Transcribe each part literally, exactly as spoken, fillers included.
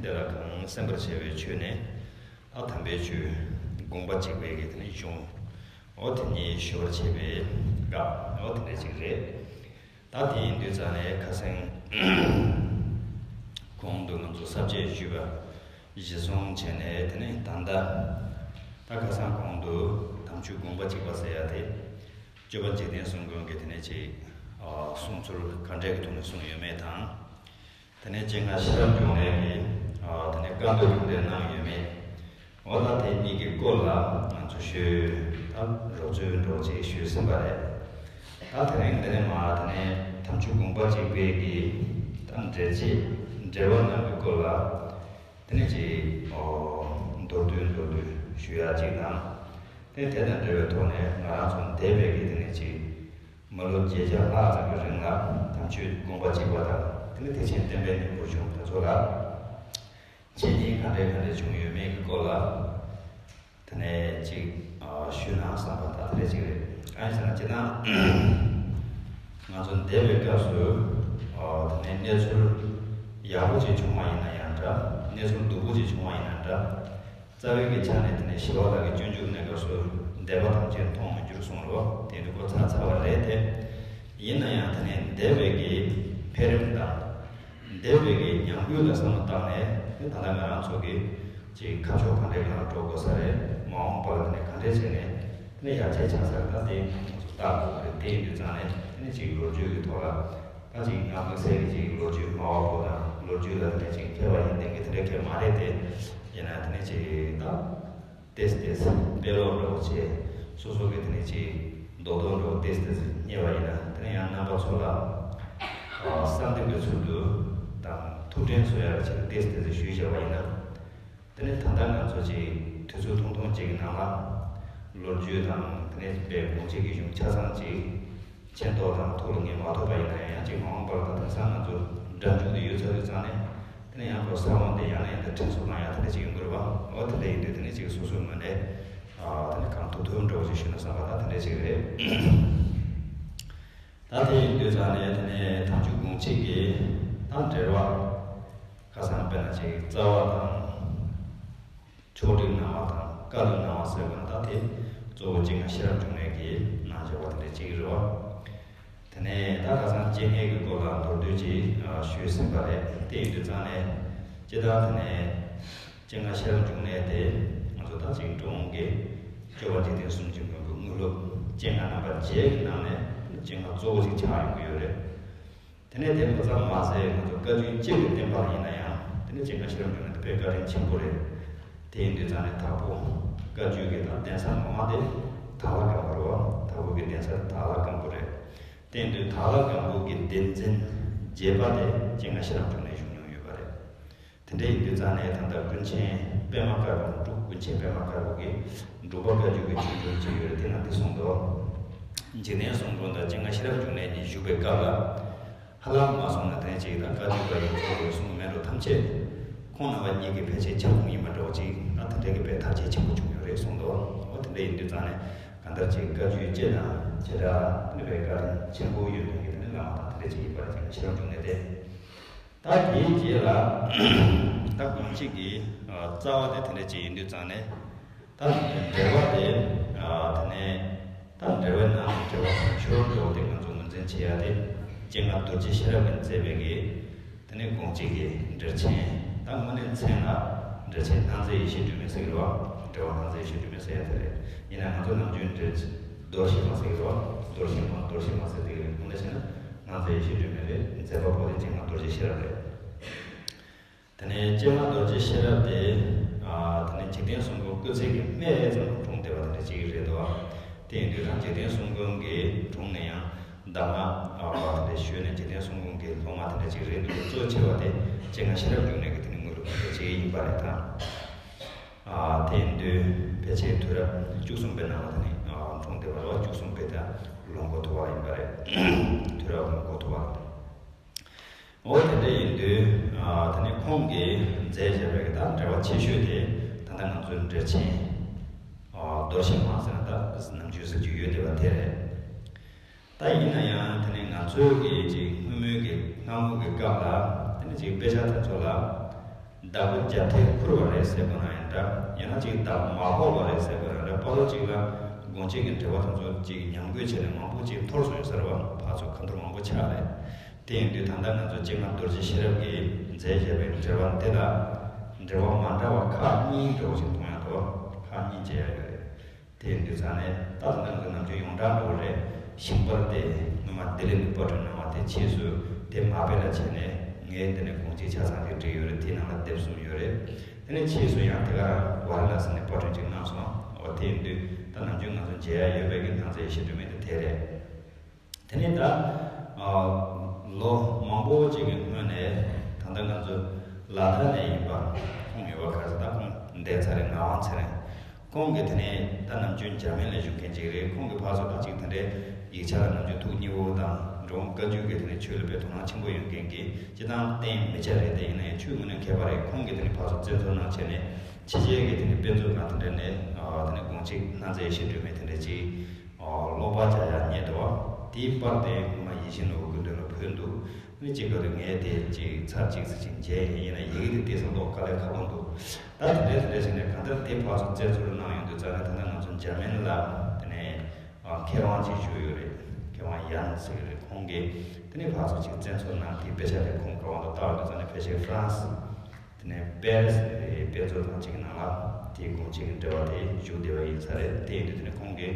དེ་ལ་གང་གསན་པར་བྱ་བའི་ཆོས་ནི། ཨ་དམ་པའི་ཆོས་དགོངས་པ་གཅིག་པའི་གི་དེ་ནི་གཞུང་། འོ་དེ་ཉིད་ཞུ་བར་བྱེད་པའི་སྐབས་འོ་དེ་འདྲ་ཅིག་རེད། ད་དེ་ཡིན་དུས་ཙང་ནས་ཁ་སང་གོང་དུ་ང་ཚོ་ས་བཅད་ཞུས་པ་གཞི་བཟུང་བྱས་ནས། དེ་ནི་ད་ལྟ་ད་ཁ་སང་གོང་དུ་དམ་ཆོས་དགོངས་པ་གཅིག་པ་ཟེར་ཡ་དེ། སྤྱོད་པ་འཇིག་རྟེན་གསུམ་མགོན་གྱི་དེ་ནས་ཅིག་གསུང་ཚུལ་ག་འདྲས་ཀྱི་ཐོག་ནས་གསུངས་ཡོད་མེད་དང་། དེ་ནས་སྤྱན་སྔ་ཤེས་རབ་འབྱུང་གནས་ཀྱི་དེ་ནས་བཀའ་འདོད་ག་འདྲས་གནང་ཡོད་མེད། འོ་ད་དེ་གཉིས་ཀྱི་སྐོར་ལ་ང་ཚོ་ཞུས་ད་རོབ་ཚུལ་འགྲོ་ཅིག་ཞུས་ཟིན་པ་རེད། ད་དེ་རིང་འདི་ནས་མར་དེ་ནས་དམ་ཆོས་དགོངས་པ་གཅིག་པའི་གི་ད་འགྲེལ་བྱེད་འགྲེལ་པ་རྣམས་ཀྱི་སྐོར་ལ། དེ་ནས་ཅིག་ཨོ། མདོར་བསྡུས་མདོར་བསྡུས་ཞུ་ཡ་གཅིག་དང་། དེ་དེ་དང་འབྲེལ་བའི་ཐོག་ནས་ང་རང་ཚོ་འདས་པའི་གི་དེ་ནས་ཅིག་མི་ལོ་བརྒྱད་བརྒྱ་ལྷག་ཙམ་གྱི་རིང་ལ་དམ་ཆོས་དགོངས་པ་གཅིག་པ་དང་། དེ་ནས་ཐེག་ཆེན་བསྟན་པའི་སྙིང་པོར་བྱུང་དེ་ཚོ་ལ་འཆད་ཉན་ག་འདྲས་ག་འདྲས་བྱུང་ཡོད་མེད་ཀྱི་སྐོར་ལ། དེ་ནས་ཅིག་ཨ་ཞུས་ན་བསམ་པ་ད་དེ་འདྲ་ཅིག་རེད། གང་ཡིན་ཟེར་ན་སྤྱིར་བཏང་ང་ཚོ་འདས་པའི་སྐབས་སུ་ཨ་དེ་ནས་གནས་ཚུལ་ཡག་པོ་ཅིག་བྱུང་བ་ཡིན་ན་ཡང་འདྲ། གནས་ཚུལ་སྡུག་པོ་ཅིག་བྱུང་བ་ཡིན་ན་འདྲ། རྩ་བའི་གི་ཆ་ནས་དེ་ནས་ཞི་བ་ལྷ་གི་སྤྱོད་འཇུག་གནས་སྐབས་སུ་འདས་པ་ཐམས་ཅད་མཐོང་མི་འགྱུར་གསུངས་རོ། དེ་འདྲ་གོ་ཚར་ཚར་བ་རེད་དེ། ཡིན་ན་ཡང་དེ་ནས་འདས་པའི་གི་འཕེལ་རིམ་དང་། འདས་པའི་གི་ཉམས་རྒུད་ལ་བསམ་བློ་བཏང་ནས། དེ་ད་ལྟ་ང་རང་ཚོ་གི་ཅིག་ཁ་ཕྱོགས་ག་འདྲའི་ངང་འགྲོ་དགོས་ས་རེད། མ་འོངས་པ་ལ་དེ་ནས་ག་འདྲས་བྱས་ནས་དེ་ནས་ཡར་རྒྱས་ཆགས་ས་རེད། ད་དེ་ང་ཚོ་ལྟ་དགོས་ཀྱི་རེད། དེ་ཡིན་དུས་ཙང་ནས་དེ་ནས་ཅིག་ལོ་རྒྱུས་ཀྱི་ཐོག་ལ་ད་ཅིག་ང་དམིགས་བསལ་གྱི་ཅིག་ལོ་རྒྱུས་སྨྲ་བ་པོ་དང་ལོ་རྒྱུས་ལ་དེ་ནས་ཅིག་མཁས་པ་ཡིན་བསྡད་མཁན་དེ་འདྲ་གང་ཡང་མ་རེད་དེ། ཡིན་ན་དེ་ནས་ཅིག་ད། ཏེས་ཏེས་དཔེ་ཀློག་འདྲ་བོ་བྱས། སོ་སོ་གི་དེ་ནས་ཅིག་རྡོག་རྡོག་འདྲ་བོ་ཏེས་ཏེས་རྙེད་པ་ཡིན་ན། དེ་ནས་ཡང་རྣམ་པ་ཚོ་ལ་ཨ་གསར་འདེབས་ཀྱི་ཚུལ་དུ་དང་ཐུགས་དྲན་གསོ་ཡག་ཅིག་ཏེས་ཏེས་ཞུས་བཞག་པ་ཡིན་ན། དེ་ནས་ད་ལྟ་ང་ཚོ་ཅིག་དུས་ཚོད་ཐུང་ཐུང་ཅིག་གི་ནང་ལ་ལོ་རྒྱུས་དང་དེ་ནས་དཔེ་དགོངས་གཅིག་གི་གཞུང་ཆ་ཚང་ཅིག་མཁྱེན་རྟོགས་དང་ཐུགས་ལ་ངེས་མ་ཐུབ་པ་ཡིན་ན་ཡང་། ཅིག་མ་འོངས་པར་ད་དེང་སང་ང་ཚོ་སྒྲ་འཇུག་དེ་ཡོད་ཚར་དུས་ཙང་ནས། དེ་ནས་ཡང་ཁོ་ས་བོན་དེ་ཡང་ནས་ཡང་དུ་དྲན་གསོ་གནང་ཡག་དེ་འདྲ་ཅིག་ཡོང་གི་རེད་བ། འོ་དེ་འདྲ་ཡིན་དུས་དེ་ནས་ཅིག་སོ་སོའི་ངོས་ནས་ཨ་དེ་ནས་གང་ཐུབ་ཐུབ་འདྲ་བོ་ཅིག་ཞུས་ན་བསམ་པ་ད་དེ་འདྲ་ཅིག་རེད། ད་དེ་ཡིན་དུས་ཙང་ནས་དེ་ནས་དམ་ཆོས་དགོངས་གཅིག་གི་ད་འགྲེལ་བ། ཁ་སང་དཔེར་ན་ཅིག་རྩ་བ་དང་། ཕྱོགས་སྒྲིག་གནང་བ་དང་བཀའ་བསྡུ་གནང་བ་ཟེར་བ་ན། ད་དེ་གཙོ་བོ་སྤྱན་སྔ་ཤེས་རབ་འབྱུང་གནས་ཀྱིས་གནང་བཞག་པ་དེ་འདྲ་ཅིག་རེད་བ། དེ་ནས་ད་ཁ་སང་སྤྱན་སྔ་གི་སྐོར་ལ་མདོར་བསྡུས་ཅིག་ཨ་ཞུས་ཟིན་པ་རེད། དེ་ཡིན་དུས་ཙང་ནས་སྤྱིར་བཏང་དེ་ནས་སྤྱན་སྔ་ཤེས་རབ་འབྱུང་གནས་དེ་ང་ཚོ་ད་ཅིག་འགྲོ་འོང་གི་སྤྱོད་པ་འཇིག་རྟེན་གསུམ་མགོན་གྱི་དངོས་སློབ་སྤྱན་སྔ་རྣམ་པ་བརྒྱད་ཀྱི་ནང་ནས་སྤྱན་སྔ་གཙོ་བོ་ཅིག་ཆགས་ཡོང་གི་ཡོད་རེད། དེ་ནས་དེ་ཙམ་མ་ཟད་ང་ཚོ་བཀའ་བརྒྱུད་སྤྱི་ལ་བསྟན་པ་ལ་ཡིན་ན་ཡང་། དེ་ནས་སྤྱན་སྔ་ཤེས་རབ་འབྱུང་གནས་དེ་དཔེ་བཀའ་དྲིན་ཆེན་པོ་རེད། དེ་ཡིན་དུས་ཙང་ནས་དྭགས་པོ་བཀའ་བརྒྱུད་ཀྱི་ད་གདན་ས་ངོ་མ་དེ་དྭགས་ལྷ་སྒམ་པོ་རེད་བ། དྭགས་པོ་གི་གདན་ས་དྭགས་ལྷ་སྒམ་པོ་རེད། དེ་ཡིན་དུས་དྭགས་ལྷ་སྒམ་པོ་གི་གདན་འཛིན་རྒྱས་པ་དེ་སྤྱན་སྔ་ཤེས་རབ་འབྱུང་གནས་བཞུགས་མྱོང་ཡོད་པ་རེད། དེ་འདྲ་ཡིན་དུས་ཙང་ནས་ད་ལྟ་ཀུན་མཁྱེན་པད་མ་དཀར་པོ་འབྲུག་ཀུན་མཁྱེན་པད་མ་དཀར་པོ་གིས་འབྲུག་པ་བཀའ་བརྒྱུད་ཀྱི་ཆོས་འབྱུང་ཅིག་ཡོད་རེད། དེ་ནང་དེ་གསུངས་འདུག་འཇིག་རྟེན་གསུམ་མགོན་དང་སྤྱན་སྔ་ཤེས་རབ་འབྱུང་གནས་གཉིས་བཞུགས་པའི་སྐབས་ལ། ཧ་ལམ་མ་སོང་ན་དེ་ཅིག་དང་བཀའ་བརྒྱུད་པ་ཡི་ཚོགས་རེ་གསུངས་མེད་འགྲོ། ཐམས་ཅད་ཁོང་རྣམ་པ་གཉིས་ཀྱི་ཕལ་ཆེར་ཁྱབ་ཁོངས་ཡིན་པ་འདྲ་བོ་ཅིག་ད་དེ་འདྲ་གི་དཔེ་ཐག་གཅོད་ཆེན་པོ་བྱུང་ཡོད་རེད་གསུངས་འདུག་འོ་དེ་འདྲ་ཡིན་དུས་ཙང་ནས་གང་ལྟར་ཅིག་བཀའ་བརྒྱུད་སྤྱི་དང་བྱེ་བྲག་ནི་བའི་བཀའ་དྲིན་ཆེན་པོ་ཡོད་མཁན་གྱི་དེ་ནི་བླ་མ་དང་དེ་འདྲ་ཅིག་ཡིན་པ་རེད། སྤྱན་སྔ་ཤེས་རབ་འབྱུང་གནས་དེ། ད་དེའི་རྗེས་ལ་ད་དགོངས་གཅིག་གི་རྩ་བ་དེ་དེ་འདྲ་ཅིག་ཡིན་དུས་ཙང་ནས། ད་འགྲེལ་པ་དེ་ཨ་དེ་ནས་ད་འགྲེལ་པའི་ནང་གི་འགྲེལ་པ་དང་ཆོས་འགྲེལ་པ་དེ་ང་ཚོ་ངོས་འཛིན་བྱེད་ཡ་དེ་སྤྱན་སྔ་རྡོ་རྗེ་ཤེས་རབ་ཀྱིས་མཛད་པའི་གི་དེ་ནས་དགོངས་གཅིག་གི་འགྲེལ་ཆེན། ད་དངོས་གནས་མཚན་ལ་འགྲེལ་ཆེན་སྣང་མཛད་ཡེ་ཤེས་སྒྲོན་མེ་ཟེར་གི་རེད་བ། འགྲེལ་པ་སྣང་མཛད་ཡེ་ཤེས་སྒྲོན་མེ་ཟེར་ཡ་དེ་རེད། ཡིན་ན་ང་ཚོ་ནམ་རྒྱུན་འགྲེལ་རྡོ་རྗེ་མ་ཟེར་གི་རེད་བ། རྡོ་རྗེ་མ་རྡོ་རྗེ་མ་ཟེར་དེ་གི་རེད། དངོས་གནས་བྱས་ན་སྣང་མཛད་ཡེ་ཤེས་སྒྲོན་མེ་རེད། མཛད་པ་པོ་དེ་སྤྱན་སྔ་རྡོ་རྗེ་ཤེས་རབ་རེད། དེ་ནས་སྤྱན་སྔ་རྡོ་རྗེ་ཤེས་རབ་དེ། ཨ་དེ་ནས་འཇིག་རྟེན་གསུམ་མགོན་སྐུ་ཚེ་གི་སྨད་ཙམ་ལ་གྲོངས་བསྡད་པ་དེ་འདྲ་ཅིག་རེད་འདུག་དེ་ཡིན་དུས་ད་འཇིག་རྟེན་གསུམ་མགོན་གྱི་དྲུང་ནས་ཡང་གདམས་ངག་ཨ་དེ་འདྲ་ཞུས་ནས་འཇིག་རྟེན་གསུམ་མགོན་གྱི་སློབ་མ་དེ་འདྲ་ཅིག་རེད་འདུག་གཙོ་ཆེ་བ་དེ་སྤྱན་སྔ་ཤེས་རབ་འབྱུང་གནས་ཀྱི་དེ་ནས་དངོས་སློབ་དེ་འདྲ་ཅིག་ཡིན་པ་རེད་ད། ཨ་དེ་ཡིན་དུས་ཕལ་ཆེར་དུས་རབས་བཅུ་གསུམ་པའི་ནང་ལ་དེ་ནས་ཨ་གྲོངས་བསྡད་པ་རེད་བ། བཅུ་གསུམ་པའི་ད་ལོ་འགོ་ཐུག་པ་ཡིན་པ་རེད། དུས་རབས་ལོ་འགོ་ཐུག་པ། འོ་དེ་འདྲ་ཡིན་དུས་ཨ་དེ་ནས་ཁོང་གིས་མཛད་བཞག་པའི་ད་འགྲེལ་པ་ཆེ་ཤོས་དེ་ད་ལྟ་ང་ཚོའི་འགྲེལ་ཆེན་ཨ་རྡོ་རྗེ་མ་ཟེར་ན་ད་ནམ་རྒྱུན་ཟེར་རྒྱུ་ཡོད་བསྡད་པ་དེ་རེད། ད་ཡིན་ན་ཡང་དེ་ནས་ང་ཚོའི་གི་ཅིག་སྔོན་མའི་གི་སྔ་མོ་གི་སྐབས་ལ་དེ་ནས་ཅིག་དཔེ་ཆ་དེ་ཚོ་ལ་ བདག་པོ་རྒྱབ་ཐལ་འཁུར་བ་རེད་ཟེར་དགོས་ན་ཡང་འདྲ། ཡང་ན་ཅིག་བདག་པོ་མ་ཕོག་པ་རེད་ཟེར་དགོས་ན་འདྲ། ཕར་ཚུར་ཅིག་ལ་དགོངས་གཅིག་གི་འབྲེལ་བ་དེ་ཚོ་ཅིག་ཉམས་རྒུད་བྱས་ནས་མང་པོ་ཅིག་འཐོར་སོང་ཡོད་ས་རེད་བ། ཕར་ཚུར་ཁ་འཐོར་མང་པོ་ཆགས་རེད། དེ་ཡིན་དུས་ད་ལྟ་ང་ཚོ་སྤྱན་སྔ་རྡོ་རྗེ་ཤེས་རབ་ཀྱིས་མཛད་བཞག་པའི་འབྲེལ་བ་འདི་ལ་འབྲེལ་བ་མ་འདྲ་བ་ཁག་གཉིས་འདྲ་བོ་ཞིག་མཐོང་ཡག་འདུག་ཁག་གཉིས་མཇལ་ཡག་ཡོད་རེད། དེ་ཡིན་དུས་ཙང་ནས་ད་ལྟ་ང་ཚོ་ནམ་རྒྱུན་ཡོངས་གྲགས་འདྲ་བོ་རེད། ཞིང་པར་དེ་སྔོན་མ་ལྡི་ལི་ནས་པར་སྐྲུན་གནང་བ་དེ་ཕྱིས་སུ་དེ་མ་དཔེ་ལ་བྱས་ནས་ངས་འདི་ནས་དགོངས་གཅིག་ཆ་ཚང་ཅིག་བསྒྲིགས་ཡོད་རེད། དེའི་ནང་ལ་དེབ་གསུམ་ཡོད་རེད། དེ་ནས་ཕྱིས་སུ་ཡང་དེ་ག་རང་ཝ་ར་ཎ་སི་ནས་པར་སྐྲུན་ཅིག་གནང་སོང་། འོ་དེ་ཡིན་དུས་ད་ནམ་རྒྱུན་ང་ཚོ་མཇལ་ཡག་ཡོད་པའི་གི་སྣང་ཚུལ་ཞིག་འགྲོ་མི་དེ་དེ་རེད། དེ་ནས་ད་ཨ་ལོ་མང་པོ་ཅིག་གི་སྔོན་ནས་ད་ལྟ་ང་ཚོ་ལ་དྭགས་ནས་ཡིན་པ་ཁོང་ཡོད་པ། ག་ཚོད་ད་ཁོང་འདས་ཚར་རེད། ངག་དབང་ཚེ་རིང་། ཁོང་གིས་དེ་ནས་ད་ནམ་རྒྱུན་འཇར་མན་ལ་བཞུགས་མཁན་ཅིག་རེད། ཁོང་གིས་ཕར་ཚུར་ད་ཅིག་དེ་འདྲའི་ཡིག་ཆ་ལ་ནམ་རྒྱུན་ཐུགས་མཉེས་པོ་དང་འགྲོ་འོང་བཀའ་བརྒྱུད་ཀྱི་དེ་ནས་ཆོས་ལ་དཔེ་དོ་སྣང་ཆེན་པོ་ཡོད་མཁན་གྱི་སྤྱིར་བཏང་བསྟེན་མི་བྱ་རེད། དེ་ཡིན་ན་ཡང་ཆོས་ངོས་ནས་མཁས་པ་རེད། ཁོང་གིས་དེ་ནས་ཕར་ཚུར་བཙན་འཛུལ་གནང་བྱས་ནས་ཕྱི་རྒྱལ་གྱི་དེ་ནས་དཔེ་མཛོད་ཁང་དེ་འདྲ་ནས་ཨ་དེ་ནས་དགོངས་གཅིག་སྣང་མཛད་ཞེས་འབྲུ་མེད་དེ་འདྲ་ཅིག་ཨ་ཀློག་པ་རྒྱག་ཡག་རྙེད་འདུག་དེའི་པར་དེ་སྔོན་མ་ཡིད་བཞིན་ནོར་བུ་སྐུ་མདུན་ལ་ཕུལ་འདུག་ཨ་ནི་གཅིག་ག་དུས་ངས་དེ་ཅིག་ཚར་གཅིག་ཙམ་ཅིག་མཇལ་ཡིན། ཡིན་ན་ཡི་གེ་དེ་ཏོག་ཙམ་ཀློག་དཀའ་ལས་ཁག་པོ་འདུག་ད་དེ་འདྲ་དེ་འདྲ་བྱས་ནས་གང་ལྟར་དེ་ཕར་ཚུར་བཙལ་ཚུར་གནང་ཡོང་དུས་ཙང་ནས་ད་ལྟ་ང་ཚོ་འཇར་མན་ལ་དེ་ནས་ཨ་མཁས་དབང་ཅིག་བཞུགས་ཡོད་རེད། མཁས་དབང་ཡན་ཟེར་གྱི་རེད། ཁོང་གིས་དེ་ནས་ཕར་ཚུར་ཅིག་བཙན་འཚོལ་གནང་། དེའི་དཔེ་ཆ་དེ་ཁོང་གི་དབང་དུ་བཏང་ཡོང་དུས་ཙང་ནས་ཕལ་ཆེར་ཧྥ་རན་སི་དེ་ནས་པེ་རི་སི་དེ་དཔེ་མཛོད་ཁང་ཅིག་གི་ནང་ལ་དེའི་དགོངས་གཅིག་གི་འབྲེལ་བ་དེ་བཞུགས་བསྡད་པ་ཡིན་ས་རེད། དེ་ཡིན་དུས་དེ་ནས་ཁོང་གིས་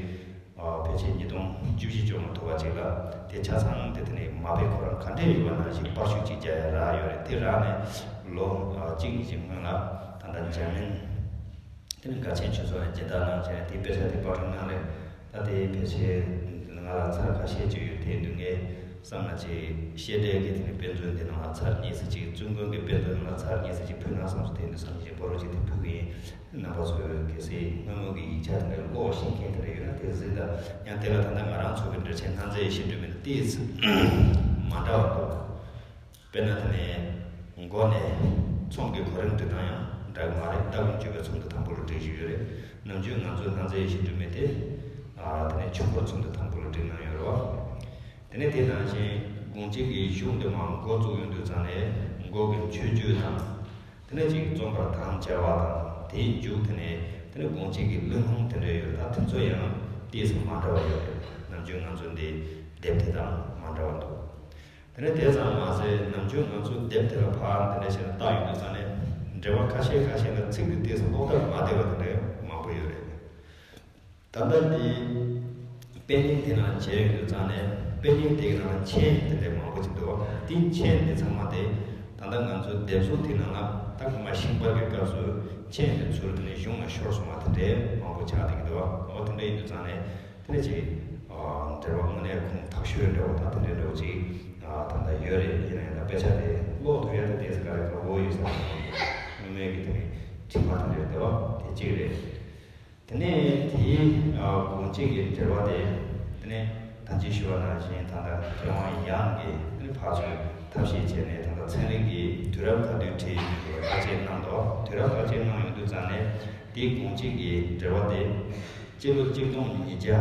ཨ་ཕལ་ཆེར་ཉིས་སྟོང་བཅུ་བཞི་བཅོ་ལྔ་ཐུག་པ་ཅིག་ལ་དེ་ཆ་ཚང་དེ་དེ་ནས་མ་དཔེ་ཁོ་རང་ག་འདྲས་ཡོད་པ་ནང་བཞིན་པར་བཤུས་ཅིག་རྒྱག་ཡག་རག་ཡོད་རེད། དེ་རག་ནས་ལོ་ཨ་གཅིག་གཉིས་ཀྱི་སྔོན་ལ་ད་ལྟ་འཇར་མན་དེ་ནས་དགའ་ཆེན་ཆོས་ཚོགས་ནས་མཇལ་དར་གནང་བྱས་ནས་དེའི་དཔེ་ཆ་དེ་པར་སྐྲུན་གནང་རེད། ད་དེ་ཕལ་ཆེར་ང་ལ་ཚར་ཁ་ཤས་ཅིག་ཡོད། དེ་དུས་ངས་བསམ་ན་ཅིག་བཤད་གྲྭའི་གི་དེ་ནས་དཔེ་མཛོད་འདི་ནང་ལ་ཚར་གཉིས་ཙམ་ཅིག་བཙུན་དགོན་གྱི་དཔེ་མཛོད་ནང་ལ་ཚར་གཉིས་ཙམ་ཅིག་ཕུལ་ན་བསམ་སོང་། དེ་ཡིན་དུས་བསམ་བཞིན་པོ་རོ་ཅིག་དེ་ཕུལ་གི་ཡིན། རྣམ་པ་ཚོས་གལ་སྲིད་སྔོན་མ་གི་ཡིག་ཆ་དེ་འདྲ་ཀློག་ཤེས་མཁན་དེ་འདྲ་ཡོད་ན་དེ་གཟིགས་དང་། ཡང་དེ་ལ་ད་ལྟ་ང་རང་ཚོ་གི་འགྲེལ་བཤད་སྣང་མཛད་ཞིག་འགྲོ་མིན་ཏོག་ཙམ་མ་འདྲ་བ་འདུག་དཔེར་ན་དེ་ནས་མགོ་ནས་ཚོམས་ཀྱི་གོ་རིམ་འབྲི་སྟངས་ཡང་འདྲ་གི་མ་རེད། ལྟ་སྒོམ་སྤྱོད་པའི་ཚོམས་འདུ་དང་པོ་ལ་བསྒྲིགས་བཞག་ཡོད་རེད། ནམ་རྒྱུན་ང་ཚོས་སྣང་མཛད་ཞིག་འགྲོ་མིན་དེ་ཨ་དེ་ནས་ཆོས་འཁོར་ཚོམས་འདུ་དང་པོ་ལ་བསྒྲིགས་གནང་ཡོད་རེད་བ། དེ་ནས་དེ་ནང་བཞིན་དགོངས་གཅིག་གི་གཞུང་དེ་མར་འགོ་བཙུགས་ཡོང་དུས་ཙང་ནས་འགོ་གི་མཆོད་བརྗོད་དང་། དེ་ནས་ཅིག་རྩོམ་པར་དམ་བཅའ་བ་དང་། དེའི་མཇུག་དེ་ནས་དེ་ནས་དགོངས་གཅིག་གི་གླེང་སློང་དེ་འདྲ་ཡོད། ད་དེ་ཚོ་ཡང་ཏོག་ཙམ་མ་འདྲ་བ་ཡོད་རེད། ནམ་རྒྱུན་ང་ཚོ་འདི་དེབ་དེ་དང་མ་འདྲ་བ་འདུག་དེ་ནས་དེ་ཙམ་མ་ཟད་ནམ་རྒྱུན་ང་ཚོ་དེབ་དེ་ལ་ཕར་འདི་འདྲ་བྱས་ནས་བལྟ་ཡོང་དུས་ཙང་ནས་འགྲེལ་པ་ཁ་ཤས་ཁ་ཤས་ལ་ཚིག་དེ་ཏོག་ཙམ་ཀློག་ཐབས་མ་བདེ་བ་དེ་འདྲ་མང་པོ་ཡོད་རེད། ད་ལྟ་འདི་དཔེ་རྙིང་དེ་ནང་མཇལ་ཡོང་དུས་ཙང་ནས་དཔེ་རྙིང་དེ་གི་ནང་ལ་མཆན་དེ་འདྲ་མང་པོ་ཅིག་འདུག་དེ་མཆན་དེ་ཚང་མ་དེ་ད་ལྟ་ང་ཚོའི་དེབ་གཟུགས་དེ་ནང་ལ་ད་སྔོན་མ་ཤིང་པར་གྱི་སྐབས་སུ་མཆན་དེ་ཚུར་དེ་ནས་གཞུང་ལ་ཤོར་སོང་བ་དེ་འདྲའི་མང་པོ་ཆགས་བསྡད་ཀྱི་འདུག་འོ་དེ་འདྲ་ཡིན་དུས་ཙང་ནས་དེ་འདྲ་ཅིག་འགྲེལ་པ་དངོས་གནས་ཁུངས་དག་ཤོས་འདྲ་བོ་དང་དེ་འདྲའི་འདྲ་བོ་ཅིག་ད་ལྟ་ཡོད་རེད། ཡིན་ན་ཡང་ད་དཔེ་ཆ་དེ་ཀློག་ཐུབ་ཡ་དེ་ཏོག་ཙམ་དཀའ་ལས་ཁག་པོ་ཡོད་ས་རེད། སྔོན་མའི་གི་དེ་ནས་དྲི་མ་དེ་འདྲ་འདུག་དེ་གཅིག་རེད། དེ་ནས་དེའི་ཨ་དགོངས་གཅིག་གི་འགྲེལ་པ་དེ། དེ་ནས་ད་ཅི་ཞུ་བ་ནང་བཞིན་ད་ལྟ་མཁས་དབང་ཡང་གིས་དེ་ནས་ཕར་ཚུར་ཐབས་ཤེས་བྱས་ནས་ད་ལྟ་ཚན་རིག་གི་དུས་རབས་ག་དུས་བྲིས་ཡོད་པ་བརྟག་དཔྱད་གནང་འདུག་དུས་རབས་བརྟག་དཔྱད་གནང་ཡོང་དུས་ཙང་ནས་དེའི་དགོངས་གཅིག་གི་འགྲེལ་པ་དེ་སྤྱི་ལོ་གཅིག་སྟོང་ཉིས་བརྒྱ་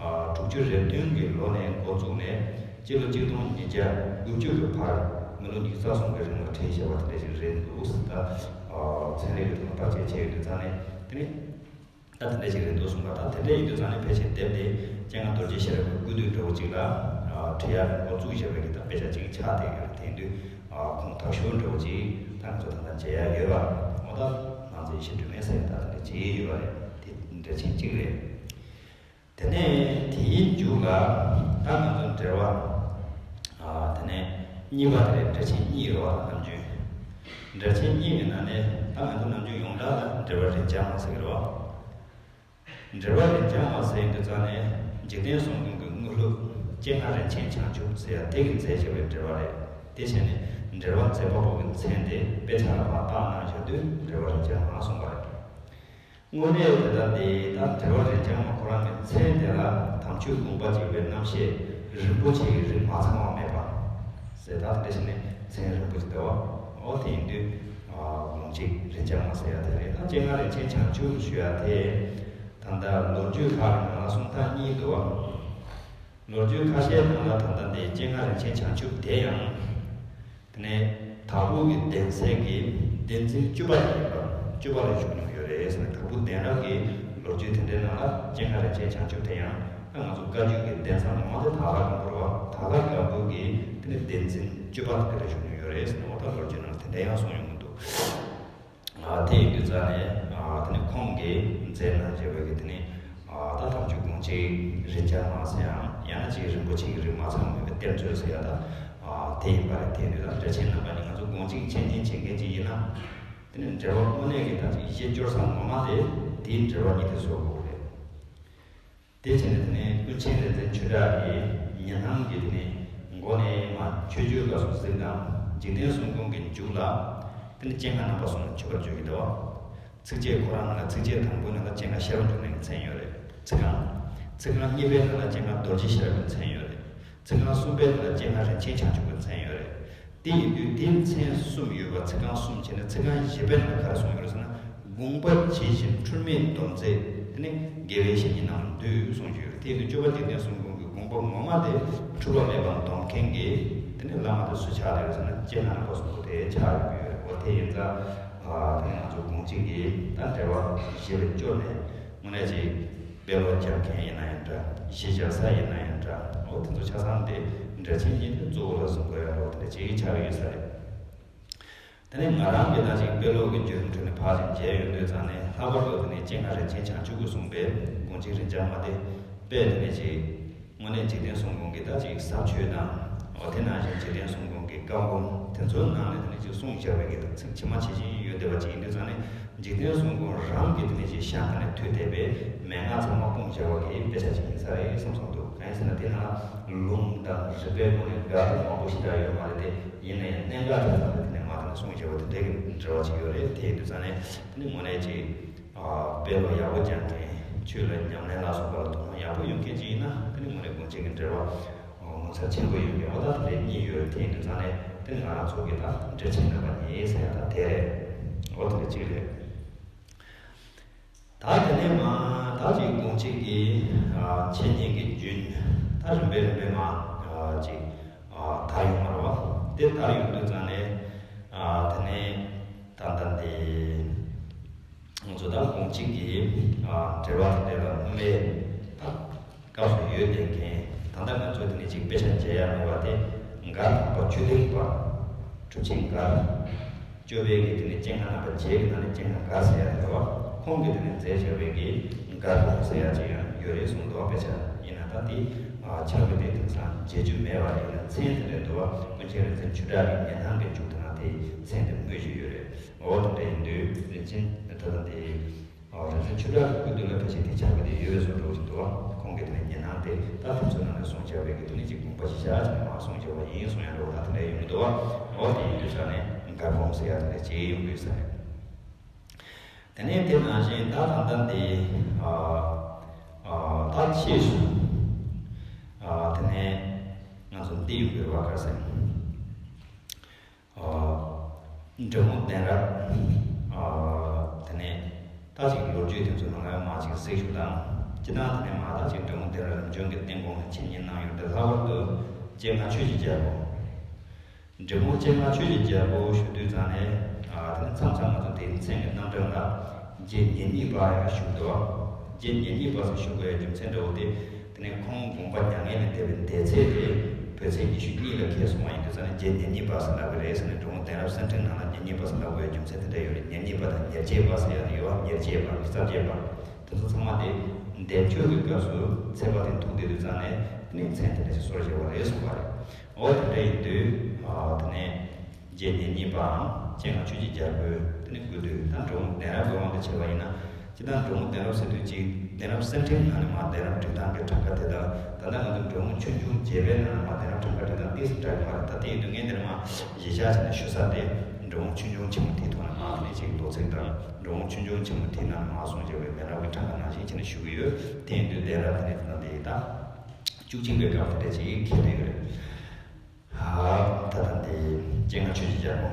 ཨ་དྲུག་ཅུ་རེ་བདུན་གྱི་ལོ་ནས་འགོ་བཙུགས་ནས་སྤྱི་ལོ་གཅིག་སྟོང་ཉིས་བརྒྱ་དགུ་བཅུ་གི་བར་མི་ལོ་ཉི་ཤུ་རྩ་གསུམ་གྱི་རིང་ལ་བྲིས་བཞག་པ་དེ་འདྲ་ཞིག་རེད་འདུག་ད་ཨ་ཚན་རིག་གི་ཐོག་བརྟག་དཔྱད་བྱས་ཡོང་དུས་ཙང་ནས་དེ་ནས། ད་དེ་འདྲ་ཞིག་རེད་འདུག་གསུངས་པ་དང་། དེ་འདྲ་ཡིན་དུས་ཙང་ནས་ཕལ་ཆེར་དེབ་དེ་སྤྱན་སྔ་རྡོ་རྗེ་ཤེས་རབ་ཀྱི་སྐུ་དུས་འདྲ་བོ་ཅིག་ལ་ཨ་བྲིས་ཡག་འགོ་བཙུགས་བཞག་པའི་གི་ད་དཔེ་ཆ་ཅིག་ཆགས་བསྡད་ཡོད་རེད། དེ་ཡིན་དུས་ཨ་ཁུངས་དག་ཤོས་འདྲ་བོ་ཅིག་ད་ང་ཚོ་ད་ལྟ་མཇལ་ཡག་ཡོད་པ། འོ་ད་ང་ཚོའི་ཞིབ་འཇུག་མེད་ཟེར་ད་དེ་འདྲ་བྱེད་ཡོད་པ་རེད། དེ་འདྲ་ཆེན་གཅིག་རེད། དེ་ནས་དེའི་མཇུག་ལ་ད་ང་ཚོ་འགྲེལ་པ་ཨ་དེ་ནས་གཉིས་པ་དེ་རེད། འགྲེལ་ཆེན་གཉིས་རེད་བ། ནམ་རྒྱུན་འགྲེལ་ཆེན་གཉིས་ཀྱི་ནང་ནས་ད་ང་ཚོ་ནམ་རྒྱུན་ཡོངས་གྲགས་ལ་འགྲེལ་པ་རིན་འཇམ་མ་ཟེར་གྱི་རེད་བ། འགྲེལ་པ་རིན་འཇམ་མ་ཟེར་དུས་ཙང་ནས་འཇིག་རྟེན་གསུམ་མགོན་གྱི་དངོས་སློབ་སྤྱན་སྔ་རིན་ཆེན་བྱང་ཆུབ་ཟེར་ཡ་དེ་གིས་མཛད་བཞག་པའི་འགྲེལ་པ་རེད། དེ་བྱས་ནས་འགྲེལ་པ་མཛད་པ་པོ་གི་མཚན་དེ་དཔེ་ཆ་ལ་ཕར་བལྟས་གནང་བཞག་དུས་འགྲེལ་པ་རིན་འཇམ་མ་གསུངས་པ་རེད། དངོས་གནས་དེ་ལྟར་དེ་ད་འགྲེལ་པ་རིན་འཇམ་མ་ཁོ་རང་གི་མཚན་དེ་ལ་དམ་ཆོས་ལུང་པ་གཅིག་པའི་རྣམ་བཤད་རིན་པོ་ཆེ་ཡི་རིགས་མ་ཚང་བ་མེད་པ་ཟེར། ད་དེ་འདྲ་བྱས་ནས་མཚན་རིན་པོ་ཆེ་འདུག་བ། འོ་དེ་ཡིན་དུས་ཨ་ལུང་གཅིག་རིན་འཇམ་མ་ཟེར་ཡ་དེ་རེད། ད་སྤྱན་སྔ་རིན་ཆེན་བྱང་ཆུབ་ཞུ་ཡ་དེ་ད་ལྟ་ལོ་རྒྱུས་ཁག་གི་ནང་ལ་གསུང་སྟངས་གཉིས་འདུག་བ། ལོ་རྒྱུས་ཁ་ཤས་ནང་ལ་ད་ལྟ་འདི་སྤྱན་སྔ་རིན་ཆེན་བྱང་ཆུབ་དེ་ཡང་། དེ་ནས་དྭགས་པོ་གི་གདན་སའི་གི་ བསྟན་འཛིན་བཅུ་པ་ཡིན་པ། བཅུ་པ་ལ་བཞུགས་མྱོང་ཡོད་རེད་ཟེར་ནས། དྭགས་པོ་གདན་རབས་ཀྱི་ལོ་རྒྱུས་དེ་འདྲའི་ནང་ལ་སྐྱེས་སྔ་རིན་ཆེན་བྱང་ཆུབ་དེ་ཡང་ད་ང་ཚོ་བཀའ་བརྒྱུད་ཀྱི་གདན་ས་ངོ་མ་དེ་དྭགས་ལྷ་སྒམ་པོ་རེད་བ། དྭགས་ལྷ་སྒམ་པོ་གི་དེ་ནི་བསྟན་འཛིན་བཅུ་པ་དེ་འདྲ་བཞུགས་མྱོང་ཡོད་རེད་ཟེར་ནས། འོ་ད་ལོ་རྒྱུས་ནང་དེ་འདྲ་ཡང་གསུངས་ཡོང་གི་འདུག་ཨ། དེ་ཡིན་དུས་ཙང་ནས། ཨ། དེ་ནི་ཁོང་གིས་མཛད་གནང་བྱས་པའི་གི་དེ་ནི། ཨ། ད་དམ་ཆོས་དགོངས་གཅིག་རིན་ཆེན་མ་ཟེར་ཡང་། ཡང་ན་ཅིག་རིན་པོ་ཆེ་གི་རིགས་མ་ཚང་མེད་པའི་གཏེར་མཛོད་ཟེར་ཡ་ད། ཨ། དེ་ཡིན་པ་རེད། དེ་ཡིན་དུས་ད་འགྲེལ་ཆེན་རྣམ་པ་གཉིས། ང་ཚོ་དགོངས་གཅིག་འཆད་ཉན་བྱེད་མཁན་ཅིག་ཡིན་ན། དེ་ནི་འགྲེལ་པ་དངོས་གནས་ཀྱི་ད་ཅིག་ཡིད་ཆེས་སྐྱོར་ས་ངོ་མ་དེ་དེའི་འགྲེལ་པ་གཉིས་དེ་བཟོ་དགོས་རེད། དེ་བྱས་ནས་དེ་ནས་ཀུན་མཁྱེན་རིག་འཛིན་ཆོས་གྲགས་ཀྱི་ཉེ་སྣང་གི་དེ་ནས་མགོ་ནས་མར་མཆོད་བརྗོད་སྐབས་སུ་གཟིགས་དང་། འཇིག་རྟེན་གསུམ་མགོན་གྱི་མཇུག་ལ་དེ་ནས་སྤྱན་སྔ་རྣམ་པ་གསུམ་ལ་མཆོད་པར་བརྗོད་ཀྱི་འདུག་ཚིགས་བཅད་ཁོ་རང་ནང་ལ་ཚིགས་བཅད་དང་པོ་ནང་ལ་སྤྱན་སྔ་ཤེར་པ་འབྱུང་གནས་ཀྱི་མཚན་ཡོད་རེད། ཚིག་རྐང་། ཚིག་རྐང་གཉིས་པའི་ནང་ལ་སྤྱན་སྔ་རྡོ་རྗེ་ཤེར་པའི་མཚན་ཡོད་རེད། ཚིག་རྐང་གསུམ་པའི་ནང་ལ་སྤྱན་སྔ་རིན་ཆེན་བྱང་ཆུབ་ཀྱི་མཚན་ཡོད་རེད། དེ་ཡིན་དུས་དེ་མཚན་གསུམ་ཡོད་པ། ཚིག་རྐང་གསུམ་བྱས་ནས། ཚིག་རྐང་བཞི་པའི་ནང་ལ་ག་རེ་གསུངས་ཡོད་རེད་ཟེར་ན། དགོངས་པ་ཇི་བཞིན་འཁྲུལ་མེད་སྡོམ་མཛད། དེ་ནི་དགེ་བའི་བཤེས་གཉེན་རྣམས་ལ་འདུད་གསུངས་ཀྱི་ཡོད་རེད། དེ་ཡིན་དུས་སྤྱོད་པ་འཇིག་རྟེན་གསུམ་མགོན་གྱི་དགོངས་པ་ངོ་མ་དེ་འཁྲུལ་པ་མེད་པར་སྡོམ་མཁན་གྱི་དེ་ནི་བླ་མ་དེ་སུ་ཆགས་བསྡད་ཡོད་ཟེར་ན། སྤྱན་སྔ་རྣམ་པ་གསུམ་པོ་དེ་ཆགས་ཡོང་གི་ཡོད་རེད། འོ་དེ་ཡིན་ཙང་། ཨ། དེ་ནི་ང་ཚོ་དགོངས་གཅིག་གི་ད་འགྲེལ་པ་བཞི་ལ་སྐྱོར་ནས་དངོས་གནས་ཅིག་དཔེ་ཀློག་རྒྱག་མཁན་ཡིན་ན་ཡང་འདྲ། གཞི་རྒྱག་ས་ཡིན་ན་ཡང་འདྲ། འོ་དེ་ཚོ་ཆ་ཚང་དེ་འགྲེལ་ཆེན་གཉིས་དེ་གཙོ་བོ་ལ་བཟུང་དགོས་ཡ་འདྲ་བོ་དེ་འདྲ་ཅིག་ཆགས་ཡོད་ས་རེད། དེ་ནས་ང་རང་གིས་ད་ཅིག་དཔེ་ཀློག་གི་བརྒྱུད་རིམ་ཁྲོད་ནས་ཕར་ཅིག་མཇལ་ཡོང་དུས་ཙང་ནས། ལྷག་པར་དུ་དེ་ནས་སྤྱན་སྔ་རིན་ཆེན་བྱང་ཆུབ་ཀྱིས་གསུངས་པའི་དགོངས་གཅིག་རིན་ཆེན་མ་དེ་དཔེ་དེ་ནས་ཅིག་དངོས་གནས་འཇིག་རྟེན་གསུམ་མགོན་གྱི་ད་ཅིག་ཟབ་ཆོས་དང་། འོ་དེ་ནང་བཞིན་འཇིག་རྟེན་གསུམ་མགོན་གྱི་བཀའ་སྒོམ་དེ་ཚོའི་ནང་ནས་དེ་ནས་ཅིག་གསུངས་བཞག་པའི་གི་ད་ཚིག་ཇི་མ་ཇི་བཞིན་ཡོད་བསྡད་པ་ཅིག་ཡིན་དུས་ཙང་ནས། འཇིག་རྟེན་གསུམ་མགོན་རང་གིས་དེ་ནས་ཅིག་ཞལ་སྔ་ནས་ཐོས་བསྡད་པའི་མན་ངག་ཚང་མ་སྤུངས་བཞག་པ་གི་དཔེ་ཆ་ཅིག་ཡིན་ས་རེད་བསམ་བསམ་འདུག་གང་ཡིན་ཟེར་ན། དེ་ནང་ལུང་དང་རིགས་པའི་སྒོ་ནས་འགལ་ཟླ་མང་པོ་ཞེ་དྲག་ཡོད་མ་རེད་དེ། ཡིན་ན་ཡང་གནད་འགག་ཆ་ཚང་དེ་དེ་ནས་མར་དེ་ནས་གསུངས་བཞག་པ་དེ་འདྲའི་གི་འབྲེལ་བ་ཅིག་ཡོད་རེད། དེ་ཡིན་དུས་ཙང་ནས་དེ་ནི་དངོས་གནས་ཅིག་ཨ། དཔེ་ཀློག་ཡག་པོ་རྒྱག་མཁན། ཆོས་ལ་ཉམས་ལེན་ལ་སོགས་པ་ལ་དོ་སྣང་ཡག་པོ་ཡོད་མཁན་ཅིག་ཡིན་ན། དེ་ནི་དངོས་གནས་དགོངས་གཅིག་གི་འགྲེལ་པ་ངོ་མཚར་ཆེན་པོ་ཡོད་མཁན། འོ་ད་དེ་འདྲའི་གཉིས་ཡོད་རེད། དེ་ཡིན་དུས་ཙང་ནས་དེ་ནི་ང་རང་ཚོ་གི་ད་འགྲེལ་ཆེན་རྣམ་པ་གཉིས་ཟེར་ཡ་ད་དེ་རེད། འོ་དེ་འདྲ་གཅིག་རེད། ད་དེ་ནས་མར་ད་ཅིག་དགོངས་གཅིག་གི་ཨ། འཆད་ཉན་གྱི་རྒྱུན་ད་རིམ་པས་རིམ་པས་མར་ཨ། ཅིག་ཨ། དར་ཡོང་བ་རེད་བ། དེ་དར་ཡོང་དུས་ཙང་ནས། ཨ། དེ་ནས་ད་ལྟ་འདི་ང་ཚོ་ད་དགོངས་གཅིག་གི་ཨ། འགྲེལ་པ་དེ་འདྲ་ལ་དངོས་གནས་ད་སྐབས་སུ་ཡོད་བསྡད་མཁན། ད་ལྟ་ང་ཚོ་དེ་ནས་ཅིག་དཔེ་ཆ་མཇལ་ཡ་ཡོད་པ་དེ། མགར་དམ་པ་ཆོས་སྡིངས་པ། གྲུབ་ཆེན་མགར། སྐྱོབ་པའི་གི་དེ་ནས་སྤྱན་སྔ་རྣམ་པ་བརྒྱད་ཀྱི་ནང་ནས་སྤྱན་སྔ་མགར་ཟེར་ཡ་དེ་རེད་བ། ཁོང་གིས་དེ་ནས་མཛད་བཞག་པའི་གི་མགར་སྒོམ་ཟེར་ཡ་ཅིག་ཡང་ཡོད་རེད་གསུངས་འདུག་དཔེ་ཆ་ཡིན་ན། ད་དེ་ཨ། ཆག་པའི་དེ་དེང་སང་མཇལ་རྒྱུ་མེད་པ་རེད། ཡིན་ན་མཚན་དེ་འདྲ་འདུག་བ། ཀུན་མཁྱེན་རིག་འཛིན་ཆོས་གྲགས་ཀྱི་ཉེ་སྣང་གི་མཇུག་དེ་ནང་དེ་མཚན་དེ་སྨོས་ཅིག་ཡོད་རེད། འོ་དེ་འདྲ་ཡིན་དུས་རིན་ཆེན་ད་ལྟ་དེ། ཨ། རིག་འཛིན་ཆོས་གྲགས་ཀྱི་སྐུ་དུས་ལ་ཕལ་ཆེར་དེ་ཆག་པའི་དེ་ཡོད་པའི་བཟོ་འདྲ་ཅིག་འདུག་བ། ཁོང་གིས་དེ་ནས་ཉེ་སྣང་དེ་ད་དེ་ཚོའི་ནང་ནས་གསུངས་བཞག་པའི་གི་དེ་ནས་ཅིག་དགོངས་པ་གཞི་བཞག་བྱས་ནས་མར་གསུངས་བཞག་པ་ཡིན་གསུང་ཡ་འདྲ་བོ་ད་དེ་འདྲ་ཡོང་གི་འདུག་བ། འོ་དེ་ཡིན་དུས་ཙང་ནས་མགར་སྒོམ་ཟེར་ཡ་དེ་འདྲ་ཅིག་ཡོང་གི་ཡོད་ས་རེད། དེ་ནས་དེ་ནང་བཞིན་ད་ད་ལྟ་འདི་ཨ། ཨ། ད་ཕྱིས་སུ་ཨ། དེ་ནས་ང་ཚོ་འདི་ཡོང་གི་རེད་བ། ག་རེ་ཟེར། ཨ། འབྲི་གུང་གདན་རབས། ཨ། དེ་ནས་ད་ཅིག་ལོ་རྒྱུས་དེ་ཚོ་ནང་ལ་མར་ཅིག་གཟིགས་ཞུ་དང་། སྤྱིར་བཏང་དེ་ནས་མར་ད་ཅིག་འབྲི་གུང་གདན་རབས་རིམ་བྱོན་གྱི་རྟིང་ཁོང་ལ་འཆད་ཉན་གནང་ཡོད་དེ། ལྷག་པར་དུ་སྤྱན་སྔ་ཆོས་ཀྱི་རྒྱལ་པོ། འབྲི་གུང་སྤྱན་སྔ་ཆོས་ཀྱི་རྒྱལ་པོ་ཞུ་དུས་ཙང་ནས། ཨ། དེ་ནས་མཚམས་མཚམས་ང་ཚོ་དེའི་མཚན་གྱི་རྣམ་གྲངས་ལ་རྗེ་ཉེར་གཉིས་པ་ཡང་ཞུ་འདུག་རྗེ་ཉེར་གཉིས་པ་ཟེར་ཞུ་དགོས་ཡ་རྒྱུ་མཚན་འདྲ་བོ་དེ། དེ་ནས་ཁོང་དགོངས་པ་མྱ་ངན་ལས་འདས་པའི་འདས་ཚད་དེ་བོད་ཚེས་ཉི་ཤུ་གཉིས་ལ་འཁེལ་སོང་བ་ཡིན་དུས་ཙང་ནས། རྗེ་ཉེར་གཉིས་པ་ཟེར་ལབ་ཀྱི་རེད་ཟེར་ནས། འབྲི་གུང་གདན་རབས་གསེར་ཕྲེང་ནང་ལ་ཉེར་གཉིས་པ་ཟེར་ལབ་དགོས་ཡ་རྒྱུ་མཚན་དེ་འདྲ་ཡོད་རེད། ཉེར་གཉིས་པ་དང་ཉེར་བརྒྱད་པ་ཟེར་ཡ་དེ་ཡོད་བ། ཉེར་བརྒྱད་པ། རྩ་བརྒྱད་པ། དེ་ཚོ་ཚང་མ་དེ་འདས་མཆོད་ཀྱི་སྐབས་སུ་ཚེས་པ་དེ་ཐུག་བསྡད་དུས་ཙང་ནས། དེ་ནས་མཚན་དེ་འདྲ་ཞིག་གསོལ་བཞག་པ་རེད་གསུངས་པ་རེད། འོ་དེ་འདྲ་ཡིན་དུས། ཨ། དེ་ནས་རྗེ་ཉེར་གཉིས་པའམ་སྤྱན་སྔ་ཆོས་ཀྱི་རྒྱལ་པོའི་དེ་ནས་སྐུ་དུས། ད་འབྲི་གུང་གདན་རབས་ཀྱི་དབང་དུ་བྱས་པ་ཡིན་ན། སྤྱིར་བཏང་འབྲི་གུང་གདན་རབས་ཟེར་དུས་ཅིག་གདན་རབས་གསེར་ཕྲེང་ནང་ནས་མར་གདན་རབས་སྒྲིག་སྟངས་ཀྱི་གྲངས་ཀ་དེ་དང་། ད་ལྟ་ང་ཚོ་འབྲི་གུང་ཆོས་འབྱུང་རྒྱས་པའི་ནང་ནས་མར་གདན་རབས་གྲངས་ཀ་སྒྲིག་སྟངས་ཏོག་ཙམ་འདྲ་གི་མ་རེད། ད་དེ་ཡིན་དུས་ངས་འདིར་མར་གཞི་བཞག་བྱས་ནས་ཞུ་ས་དེ་འབྲི་གུང་ཆོས་འབྱུང་ཆེན་མོ་དེའི་ཐོག་ནས་མར་དེ་ནས་ཅིག་མདོ་ཚིག་དང་། འབྲི་གུང་ཆོས་འབྱུང་ཆེན་མོ་དེའི་ནང་ནས་མར་གསུངས་བཞག་པའི་གདན་རབས་ཀྱི་གྲངས་ཀ་ནང་བཞིན་བྱས་ནས་ཞུ་གི་ཡོད། དེ་ཡིན་དུས་གདན་རབས་དེ་ནས་ད་ལྟ་འདི་ད་བཅུ་གཅིག་པའི་སྐབས་དེ་འདྲ་ཅིག་འཁེལ་བསྡད་ཡོད་རེད། ད་ལྟ་འདི་སྤྱན་སྔ་ཆོས་ཀྱི་རྒྱལ་པོ།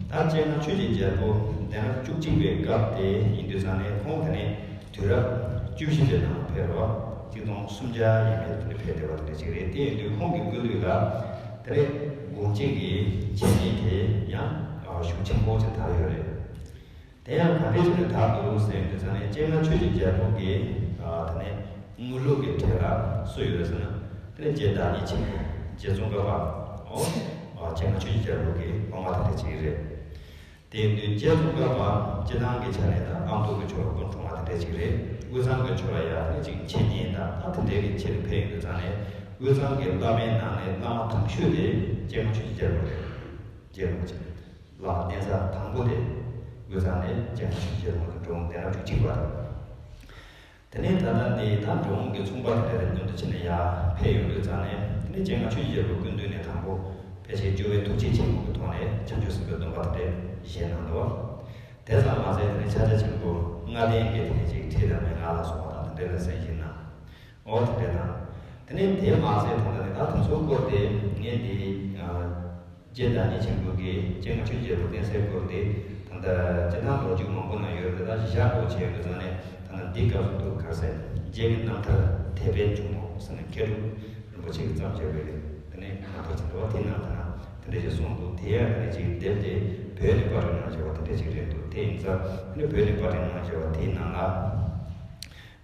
ད་སྤྱན་སྔ་ཆོས་ཀྱི་རྒྱལ་པོ་གདན་རབས་བཅུ་གཅིག་པའི་སྐབས་དེ་ཡིན་དུས་ཙང་ནས། ཁོང་དེ་ནས་དུས་རབས་བཅུ་བཞི་པའི་ནང་ཕེབས་རོགས། གཅིག་སྟོང་སུམ་བརྒྱ་ཡས་མས་དེ་ཕེབས་བསྡད་པ་དེ་འདྲ་ཅིག་རེད། དེ་ཡིན་དུས་ཁོང་གི་སྐུ་དུས་ལ་དེ་རེད། དགོངས་གཅིག་གི་འཆད་ཉན་དེ་ཡང་ ཤུགས་ཆེན་པོ་ཅིག་དར་ཡོད་རེད། དེ་ཡང་ག་འདྲ་བྱས་ནས་དར་འདུག་ཟེར་ཡོང་དུས་ཙང་ནས་སྤྱན་སྔ་ཆོས་ཀྱི་རྒྱལ་པོ་གི་ཨ་དེ་ནས་དངོས་ལུགས་ཀྱི་གྲས་ལ་སུ་ཡོད་ཟེར་ན། དེ་ནས་རྗེ་བདག་ཉིད་ཆེན་པོ་རྗེ་ཙོང་ཁ་པ། ཨོ། ཨ་སྤྱན་སྔ་ཆོས་ཀྱི་རྒྱལ་པོ་གི་སློབ་མ་དེ་འདྲ་ཅིག་རེད། དེ་ཡིན་དུས་རྗེ་ཙོང་ཁ་པ་སྤྱིར་བཏང་གི་ཆ་ནས་ད་ཨ་མདོ་གི་ཕྱོགས་ལ་སྐུ་འཁྲུངས་པ་དེ་འདྲ་ཅིག་རེད། དབུས་གཙང་གི་ཕྱོགས་ལ་ཡང་དེ་ཅིག་འཆད་ཉན་དང་ད་དེ་འདྲའི་གི་ཆེད་དུ་ཕེབས་ཡོང་དུས་ཙང་ནས། དབུས་གཙང་གི་བླ་མའི་ནང་ནས་བླ་མ་དམ་ཤོས་དེ་སྤྱན་སྔ་ཆོས་ཀྱི་རྒྱལ་པོ་རེད། རྗེ་རིན་པོ་ཆེ། བླ་མ་བསྟེན་ས་དང་པོ་དེ་དབུས་གཙང་ནས་སྤྱན་སྔ་ཆོས་ཀྱི་རྒྱལ་པོ་གི་འབྲོག་གདན་རབས་བཅུ་གཅིག་པ་དང་། དེ་ནས་ད་ལྟ་འདི་ད་འབྲོག་གི་ཚོང་པ་དེ་འདྲ་དང་མཉམ་དུ་ཕྱིན་ནས་ཡར་ཕེབས་ཡོང་དུས་ཙང་ནས། དེ་ནས་སྤྱན་སྔ་ཆོས་ཀྱི་རྒྱལ་པོ་སྐུ་མདུན་ནས་དང་པོ་ཕལ་ཆེར་སྐྱོབ་པའི་ཐུགས་རྗེ་ཆེན་པོ་གི་ཐོག་ནས་བྱང་ཆུབ་སེམས་དཔའི་སྡོམ་པ་དེ་འདྲ་བཞེས་གནང་འདུག། དེ་ཙམ་མ་ཟད་དེ་ནས་ཕྱག་རྒྱ་ཆེན་པོ་ལྔ་ལྡན་གྱི་དེ་ནས་ཅིག་ཁྲིད་དང་མན་ངག་ལ་སོགས་པ་དང་དེ་འདྲ་ལ་གསན་བཞེས་གནང་། ཨོ་དེ་འདྲ་དང་། དེ་ནས་དེ་མ་ཟད་ད་ལྟ་ནས་ད་དེ་ཚོའི་སྐོར་དེ་ངས་འདི། རྗེ་བདག་ཉིད་ཆེན་པོ་གིས་སྤྱན་སྔ་ཆོས་ཀྱི་རྒྱལ་པོ་བསྟེན་སའི་སྐོར་དེ་ད་ལྟ་སྤྱིར་བཏང་ལོ་རྒྱུས་མང་པོ་ནང་ཡོད་རེད། ད་གཞི་བཞག་འགྲོ་བྱས་ཡོད་ཙང་ནས་ད་ལྟ་འདི་སྐབས་སུ་འདུག་ག་ཟེར། རྗེ་གི་རྣམ་ཐར་དད་པའི་འབྱུང་གནས་ཟེར་ནས་མཁས་གྲུབ་རིན་པོ་ཆེ་གིས་བརྩམས་བྱས་པའི་དེ་ནས་རྣམ་ཐར་ཅིག་འདུག་པ། དེའི་ནང་དུ་ན་དེ་འདྲ་ཞིག་གསུངས་འདུག། དེ་ཡང་དེ་ནས་ཅིག་དེབ་དེ་བོད་ནས་པར་སྐྲུན་གནང་བྱས་པ་དེ་འདྲ་ཞིག་རེད་འདུག། དེ་ཡིན་ཙང་དེ་ནས་བོད་ནས་པར་སྐྲུན་གནང་བྱས་པ་དེའི་ནང་ལ།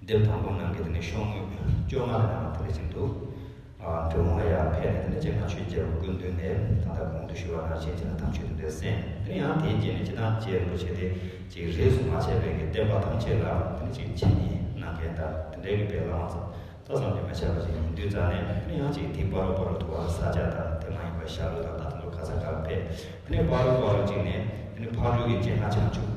དེབ་དང་པོ་ནང་གི་དེ་ནས་ཤོག་ངོས་བཅོ་ལྔ་ལ་ཡང་དེ་འདྲ་ཞིག་འདུག། ཨ་འབྲི་གུང་ལ་ཡར་ཕེབས་ནས་དེ་ནས་སྤྱན་སྔ་ཆོས་ཀྱི་རྒྱལ་པོ་སྐུ་མདུན་ནས་ད་ལྟ་གོང་དུ་ཞུས་པ་ནང་བཞིན་བྱས་ནས་དམ་ཆོས་དེ་འདྲ་གསན། དེ་ནས་ཡང་དེའི་རྗེས་ནས་སྤྱིར་བཏང་རྗེ་རིན་པོ་ཆེ་དེ་ཅིག་རིས་སུ་མ་ཆད་པའི་གི་བསྟན་པ་ཐམས་ཅད་ལ་དེ་ནས་ཅིག་འཆད་ཉན་གནང་མཁན་དང་དེ་འདྲའི་གི་དཔེ་བླ་མ་ཙམ་ད་བསམ་གྱིས་མི་ཁྱབ་པ་ཞིག་ཡིན་དུས་ཙང་ནས། དེ་ནས་ཡང་ཅིག་དེའི་བར་དུ་བར་དུ་དུ་བ་ས་སྐྱ་དང་དེ་མ་ཡིན་པ་ཤར་ལྷོ་དང་ད་དུང་ག་ས་ག་ལ་ཕེབས། དེ་ནས་བར་དུ་བར་དུ་ཅིག་ནས་དེ་ནས་ཕག་གྲུ་གི་སྤྱན་སྔ་བྱང་ཆུབ་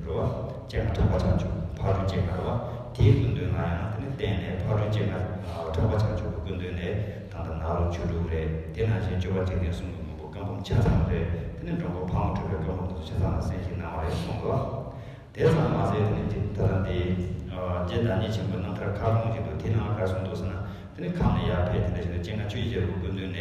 རེད་བ། སྤྱན་སྔ་གྲགས་པ་བྱང་ཆུབ། ཕག་གྲུ་སྤྱན་སྔ་རེད་བ། དེའི་སྐུ་མདུན་ལ་ཡང་དེ་ནས་བརྟེན་ནས་ཕག་གྲུ་སྤྱན་སྔ་གྲགས་པ་བྱང་ཆུབ་ཀྱི་སྐུ་མདུན་ནས་ད་ལྟ་ནཱ་རོ་ཆོས་དྲུག་རེད། དེ་ནང་བཞིན་སྐྱོབ་པ་འཇིག་རྟེན་གསུམ་གྱི་མགོན་པོ་བཀའ་འབུམ་ཆ་ཚང་རེད། དེ་ནས་འགྲོ་མགོན་ཕག་མོ་གྲུ་པའི་བཀའ་འབུམ་དེ་ཚོ་ཆ་ཚང་ལ་གསན་བཞེས་གནང་བ་རེད་གསུངས་འདུག། དེ་ཙམ་མ་ཟད་དེ་ནས་ད་ལྟ་འདི་རྗེ་བདག་ཉིད་ཆེན་པོའི་རྣམ་ཐར་ཁ་སྐོང་ཅིག་འདུག། དེའི་ནང་ག་རེ་གསུངས་འདུག་ཟེར་ན། དེ་ནས་ཁམས་ནས་ཡར་ཕེབས་དེ་འདྲ་ཞིག་ཏུ་སྤྱན་སྔ་ཆོས་ཀྱི་རྒྱལ་པོ་སྐུ་མདུན་ནས་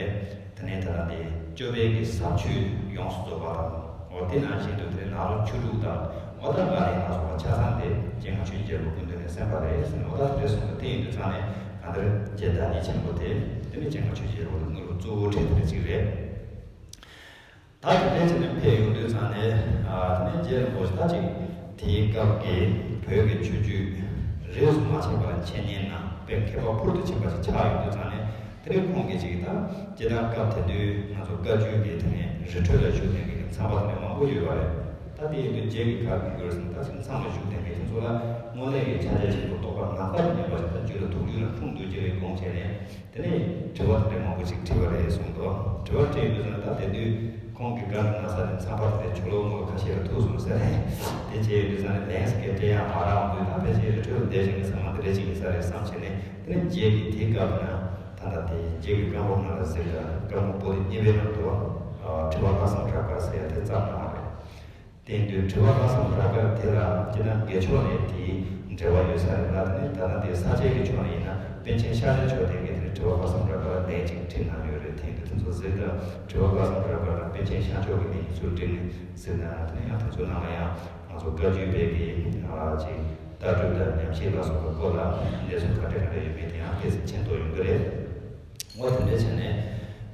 དེ་ནས་ད་ལྟ་འདི་སྐྱོབ་པའི་གི་ཟབ་ཆོས་ཡོངས་སུ་རྫོགས་པ་དང་། འོ་དེ་ནང་བཞིན་དུ་དེ་ནས་ནཱ་རོ་ཆོས་དྲུག་དང་། འོ་ད་ག་ལས་ང་སོགས་པ་ཆ་ཚང་དེ་སྤྱན་སྔ་ཆོས་ཀྱི་རྒྱལ་པོ་སྐུ་མདུན་ནས་གསན་པ་རེད་ཟེར་ནས། འོ་ད་དེ་འདྲ་གསུངས་འདུག། དེ་ཡིན་དུས་ཙང་ནས་གང་ལྟར་རྗེ་བདག་ཉིད་ཆེན་པོ་དེ་དེ་ནས་སྤྱན་སྔ་ཆོས་ཀྱི་རྒྱལ་པོ་ལ་དངོས་སུ་གཙོ་བོ་ཁྲིད་དེ་འདྲ་ཅིག་རེད། ད་དེ་འདྲ་བྱས་ནས་ཕེབས་ཡོང་དུས་ཙང་ནས། ཨ་དེ་ནས་རྗེ་རིན་པོ་ཆེ་ད་ཅིག་དེའི་སྐབས་ཀྱི་བོད་ཀྱི་ཆོས་བརྒྱུད་རིས་སུ་མ་ཆད་པར་འཆད་ཉན་གནང་། དཔེ་མཁས་པ་ཕུལ་དུ་ཕྱིན་པ་ཞིག་ཆགས་ཡོང་དུས་ཙང་ནས། དེ་ནས་ཁོང་གིས་ཅིག་ད་སྤྱིར་བཏང་སྐབས་དེ་དུས་ང་ཚོ་བཀའ་བརྒྱུད་ཀྱི་དེ་ནས་རི་ཁྲོད་ལ་བཞུགས་བསྡད་མཁན་གྱི་མཚམས་པ་དེ་འདྲ་མང་པོ་ཡོད་པ་རེད། ད་དེ་ཡིན་དུས་རྗེ་གིས་ག་གི་ཡོད་ཟེར་ན། ད་ཅིག་མཚམས་ལ་བཞུགས་བསྡད་མཁན་དེ་ཚོ་ལ་སྔོན་ལས་ཀྱི་ཕྱག་རྒྱ་ཆེན་པོ་རྟོགས་པ་ནམ་མཁའ་དང་མཉམ་པ་ཞིག་ད་རྒྱུད་ལ་ཐུགས་རྒྱུད་ལ་འཁྲུངས་འདུག་ཅེས་པའི་དགོངས་བྱས་ནས། དེ་ནས་དྲི་བ་དེ་འདྲ་མང་པོ་ཅིག་དྲིས་པ་རེད་གསུངས་འདུག། དྲི་བ་དྲིས་ཡོང་དུས་ཙང་ནས། ད་དེ་དུས་ཁོང་གིས་བཀའ་འདྲི་གནང་ས་དེ་མཚམས་པ་དེ་འདྲ་ཇོ་ལོ་མོ་ལ་ཁ་ཤས་ལ་ཐུག་སོང་ཟེར་ནས། དེ་བྱས་ཡོང་དུས་ཙང་ནས་ལན་ཞིག་སྤྲད་ཡག་མ་རག་དུས། ད་ཕལ་ཆེར་རི་ཁྲོད་ལ་བསྡད་བཞིན་པའི་ཚང་མ་འདི་འདྲ་ཅིག་ཡིན་ས་རེད་བསམ་བྱས་ནས། དེ་ནས་རྗེ་གིས་དེའི་སྐབས་ན་ད་ལྟ་དེ་རྗེ་གི་བཀའ་འབུམ་ནང་ལ་ཟེར་ཡ། བཀའ་འབུམ་པོ་ཏི་གཉིས་པའི་ནང་དུ། ཨ་དྲི་བ་ལྷག་བསམ་རབ་དཀར་ཟེར་ཡ་དེ་བརྩམས་གནང་བ་རེད། དེ་ཡིན་དུས་དྲི་བ་ལྷག་བསམ་རབ་དཀར་དེ་ལ་སྤྱིར་བཏང་དགེ་ཕྱོགས་ནས་དེའི་འབྲེལ་བ་ཡོད་ས་རེད་ལ། དེ་ནས་ད་ལྟ་དེའི་ས་སྐྱའི་གི་ཕྱོགས་ནས་ཡིན་ན་པཎ་ཆེན་ཤཱཀྱ་མཆོག་ལྡན་གྱིས་དེ་ནས་དྲི་བ་ལྷག་བསམ་རབ་དཀར་ལ་ལན་ཅིག་བྲིས་གནང་ཡོད་རེད། དེ་ཡིན་དུས་དེ་ཚོ་གཟིགས་དང་། དྲི་བ་ལྷག་བསམ་རབ་དཀར་དང་པཎ་ཆེན་ཤཱཀྱ་མཆོག་གི་ནས་ཡིག་ཚུལ་བསྒྲིགས་ནས་གཟིགས་ན། དེ་ནས་ཡང་དེ་ཚོའི་ནང་ལ་ཡང་ང་ཚོ་བཀའ་བརྒྱུད་པའི་གི་ཨ་ཅིག་ལྟ་གྲུབ་དང་ཉམས་ཞིབ་ལ་སོགས་པའི་སྐོར་ལ་གནས་ཚུལ་ག་འདྲ་ག་འདྲ་ཡོད་མེད་དེ་ཡང་ཏོག་ཙམ་མཁྱེན་རྟོགས་ཡོང་གི་རེད། འོ་དེ་འདྲ་བྱས་ནས།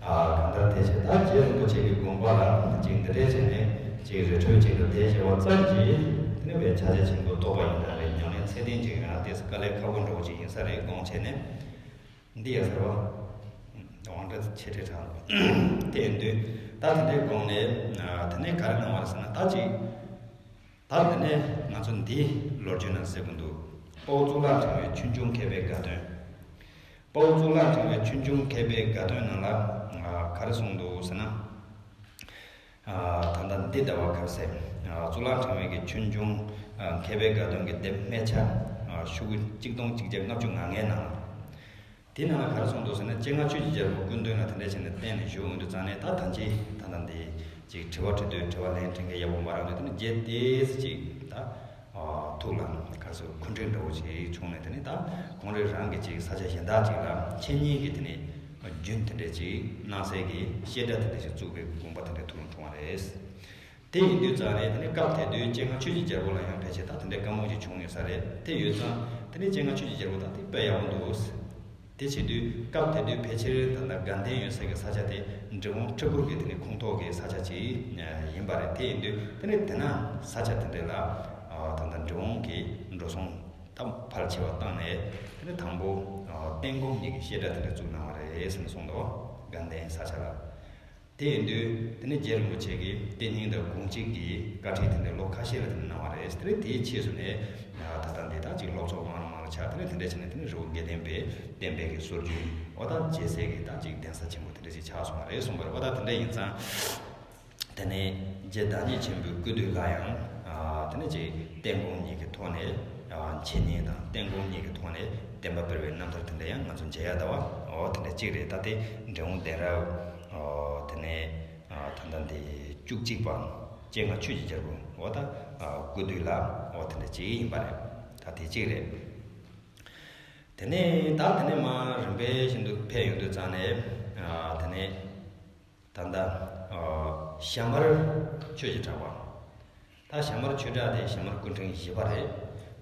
ཨ་གང་ལྟར་དེ་བྱས་ད་རྗེ་རིན་པོ་ཆེ་གི་དགོངས་པ་ལ་ཅིག་འདི་འདྲ་བྱས་ནས་ཅིག་རི་ཁྲོད་ཅིག་ཏུ་བསྡད་བྱས་པ་ཙམ་གྱིས་དེ་ནས་བའི་ཕྱག་རྒྱ་ཆེན་པོ་རྟོགས་པ་ཡིན་ན་རེད། ཉམས་ལེན་ཚད་ལྡན་ཅིག་ཡོང་ཡ་ཏོག་ཙམ་དཀའ་ལས་ཁག་པོ་འདྲ་བོ་ཅིག་ཡིན་ས་རེད་དགོངས་བྱས་ནས། འདི་ཡ་ཟེར་བ། དབང་གྲལ་ཆེ་གྲས་དྲག་དེ་ཡིན་དུས་ད་དེ་འདྲའི་དགོངས་ནས། ཨ་དེ་ནས་ག་རེ་གནང་བ་རེད་ཟེར་ན། ད་ཅིག་ད་དེ་ནས་ང་ཚོ་འདིའི་ལོ་རྒྱུས་ནང་གཟིགས་དགོས་འདུག། དཔའ་བོ་གཙུག་ལག་ཕྲེང་བའི་ཆོས་འབྱུང་མཁས་པའི་དགའ་སྟོན། དཔའ་བོ་གཙུག་ལག་ཕྲེང་བའི་ཆོས་འབྱུང་མཁས་པའི་དགའ་སྟོན་ནང་ལ་ཨ་ག་རེ་གསུངས་འདུག་ཟེར་ན། ཨ་ད་ལྟ་འདི་ཟླ་བ་ག་རེ་ཟེར། ཨ་གཙུག་ལག་ཕྲེང་བའི་གི་ཆོས་འབྱུང་ཨ་མཁས་པའི་དགའ་སྟོན་གྱི་དེབ་སྨད་ཆ་ཨ་ཤོག་གུ་གཅིག་སྟོང་གཅིག་བརྒྱ་ལྔ་བཅུ་ང་ལྔའི་ནང་ལ། དེའི་ནང་ལ་ག་རེ་གསུངས་འདུག་ཟེར་ན། སྤྱན་སྔ་ཆོས་ཀྱི་རྒྱལ་པོ་སྐུ་མདུན་ལ་དེ་འདྲ་བྱས་ནས་བསྟན་ནས་བཞུགས་ཡོང་དུས་ཙང་ནས། ད་ད་ཅི་ད་ལྟ་འདི་ཅིག་དྲི་བ་དྲི་དུས་དྲི་བ་ལན་འདྲི་མཁན་ཡག་པོ་མ་རག་དུས། དེ་ནས་རྗེ་ཏོག་ཙམ་ཅིག་ད་ཨ་ཐུགས་ལ་ག་རེ་ཟེར། འཁོན་འགྲས་འདྲ་བོ་ཅིག་བྱུང་ནས། དེ་ནས་ད་ཁོང་རང་རང་གི་ཅིག་ས་ཆ་གཞན་དག་ཅིག་ལ་འཆད་ཉན་གྱི་དེ་ནས་རྒྱུན་དེ་འདྲ་ཅིག་གནང་སའི་གི་བཤད་གྲྭ་དེ་འདྲ་ཞིག་བཙུགས་པའི་དགོངས་པ་དེ་འདྲ་ཐུགས་ལ་འཁྲུངས་པ་རེད། དེ་ཡིན་དུས་ཙང་ནས་དེ་ནས་སྐབས་དེ་དུས་སྤྱན་སྔ་ཆོས་ཀྱི་རྒྱལ་པོ་ལ་ཡང་ཕལ་ཆེར་ད་དེ་འདྲའི་བཀའ་མོལ་ཅིག་བྱུང་ཡོད་ས་རེད། དེ་ཡོད་ཙང་དེ་ནས་སྤྱན་སྔ་ཆོས་ཀྱི་རྒྱལ་པོ་ད་དེ་དཔེ་ཡག་པོ་འདུག། དེ་བྱེད་དུས་སྐབས་དེ་དུས་ཕལ་ཆེར་ད་ལྟ་དགའ་ལྡན་ཡོད་སའི་གི་ས་ཆ་དེ་འབྲི་གུང་ཁྲི་སྐོར་གྱི་དེ་ནི་ཁོངས་གཏོགས་ཀྱི་ས་ཆ་ཅིག་ཡིན་པ་རེད། དེ་ཡིན་དུས་དེ་ནི་དེ་ན་ས་ཆ་དེ་འདྲ་ལ་ད་ལྟ་འབྲི་གུང་གི་འགྲོ་སོང་ད་ཕལ་ཆེ་བ་བཏང་ནས་དེ་ནི་དང་པོ་བསྟན་གོང་གཉིས་ཀྱི་བཤད་གྲྭ་དེ་འདྲ་བཙུགས་གནང་བ་རེད་ཟེར་ནས་གསུངས་འདུག་དགའ་ལྡན་ས་ཆ་ལ། དེ་ཡིན་དུས་དེ་ནས་རྗེ་རིན་པོ་ཆེ་གིས་དེ་སྙིང་དང་དགོངས་གཅིག་གི་བཀའ་ཁྲིད་དེ་འདྲའི་ལོ་ཁ་ཤས་ལ་དེ་འདྲ་གནང་བ་རེད། དེ་ནས་དེའི་རྗེས་སུ་ནས་ད་ལྟ་འདི་དག་ཅིག་སློབ་ཚོགས་མང་རུ་མང་རུ་ཆགས། དེ་ནས་དེ་འདྲ་བྱས་ནས་དེ་ནས་རི་བོ་དགེ་ལྡན་པའི་བསྟན་པའི་གི་སྲོལ་རྒྱུན་འོ་ད་རྒྱལ་སྲས་ཀྱི་ད་ཅིག་གདན་ས་ཆེན་པོ་དེ་འདྲ་ཅིག་ཆགས་སོང་བ་རེད་གསུངས་པ་རེད། འོ་ད་དེ་འདྲ་ཡིན་ཙང་དེ་ནས་རྗེ་བདག་ཉིད་ཆེན་པོའི་སྐུ་དུས་ལ་ཡང་དེ་ནས་ཅིག་བསྟན་གོང་གཉིས་ཀྱི་ཐོག་ནས་འཆད་ཉན་དང་བསྟན་གོང་གཉིས་ཀྱི་ཐོག་ནས་བསྟན་པ་སྤེལ་བའི་རྣམ་ཐར་དེ་འདྲ་ཡང་ང་ཚོ་མཇལ་ཡ་ད་བ་འོ་དེ་འདྲ་གཅིག་རེད། ད་དེ་འབྲི་གུང་གདན་རབས་དེ་ནས་ད་ལྟ་འདི་བཅུ་གཅིག་པ་སྤྱན་སྔ་ཆོས་ཀྱི་རྒྱལ་པོ་འོ་ད་སྐུ་དུས་ལ་འོ་དེ་འདྲ་གཅིག་ཡིན་པ་རེད། ད་དེ་གཅིག་རེད། དེ་ནས་ད་དེ་ནས་མར་རིམ་པས་བཞིན་དུ་ཕེབས་ཡོང་དུས་ཙང་ནས་དེ་ནས་ད་ལྟ་ཞྭ་དམར་ཆོས་ཀྱི་གྲགས་པ། ད་ཞྭ་དམར་ཆོས་གྲགས་དེ་ཞྭ་དམར་སྐུ་ཕྲེང་བཞི་པ་རེད།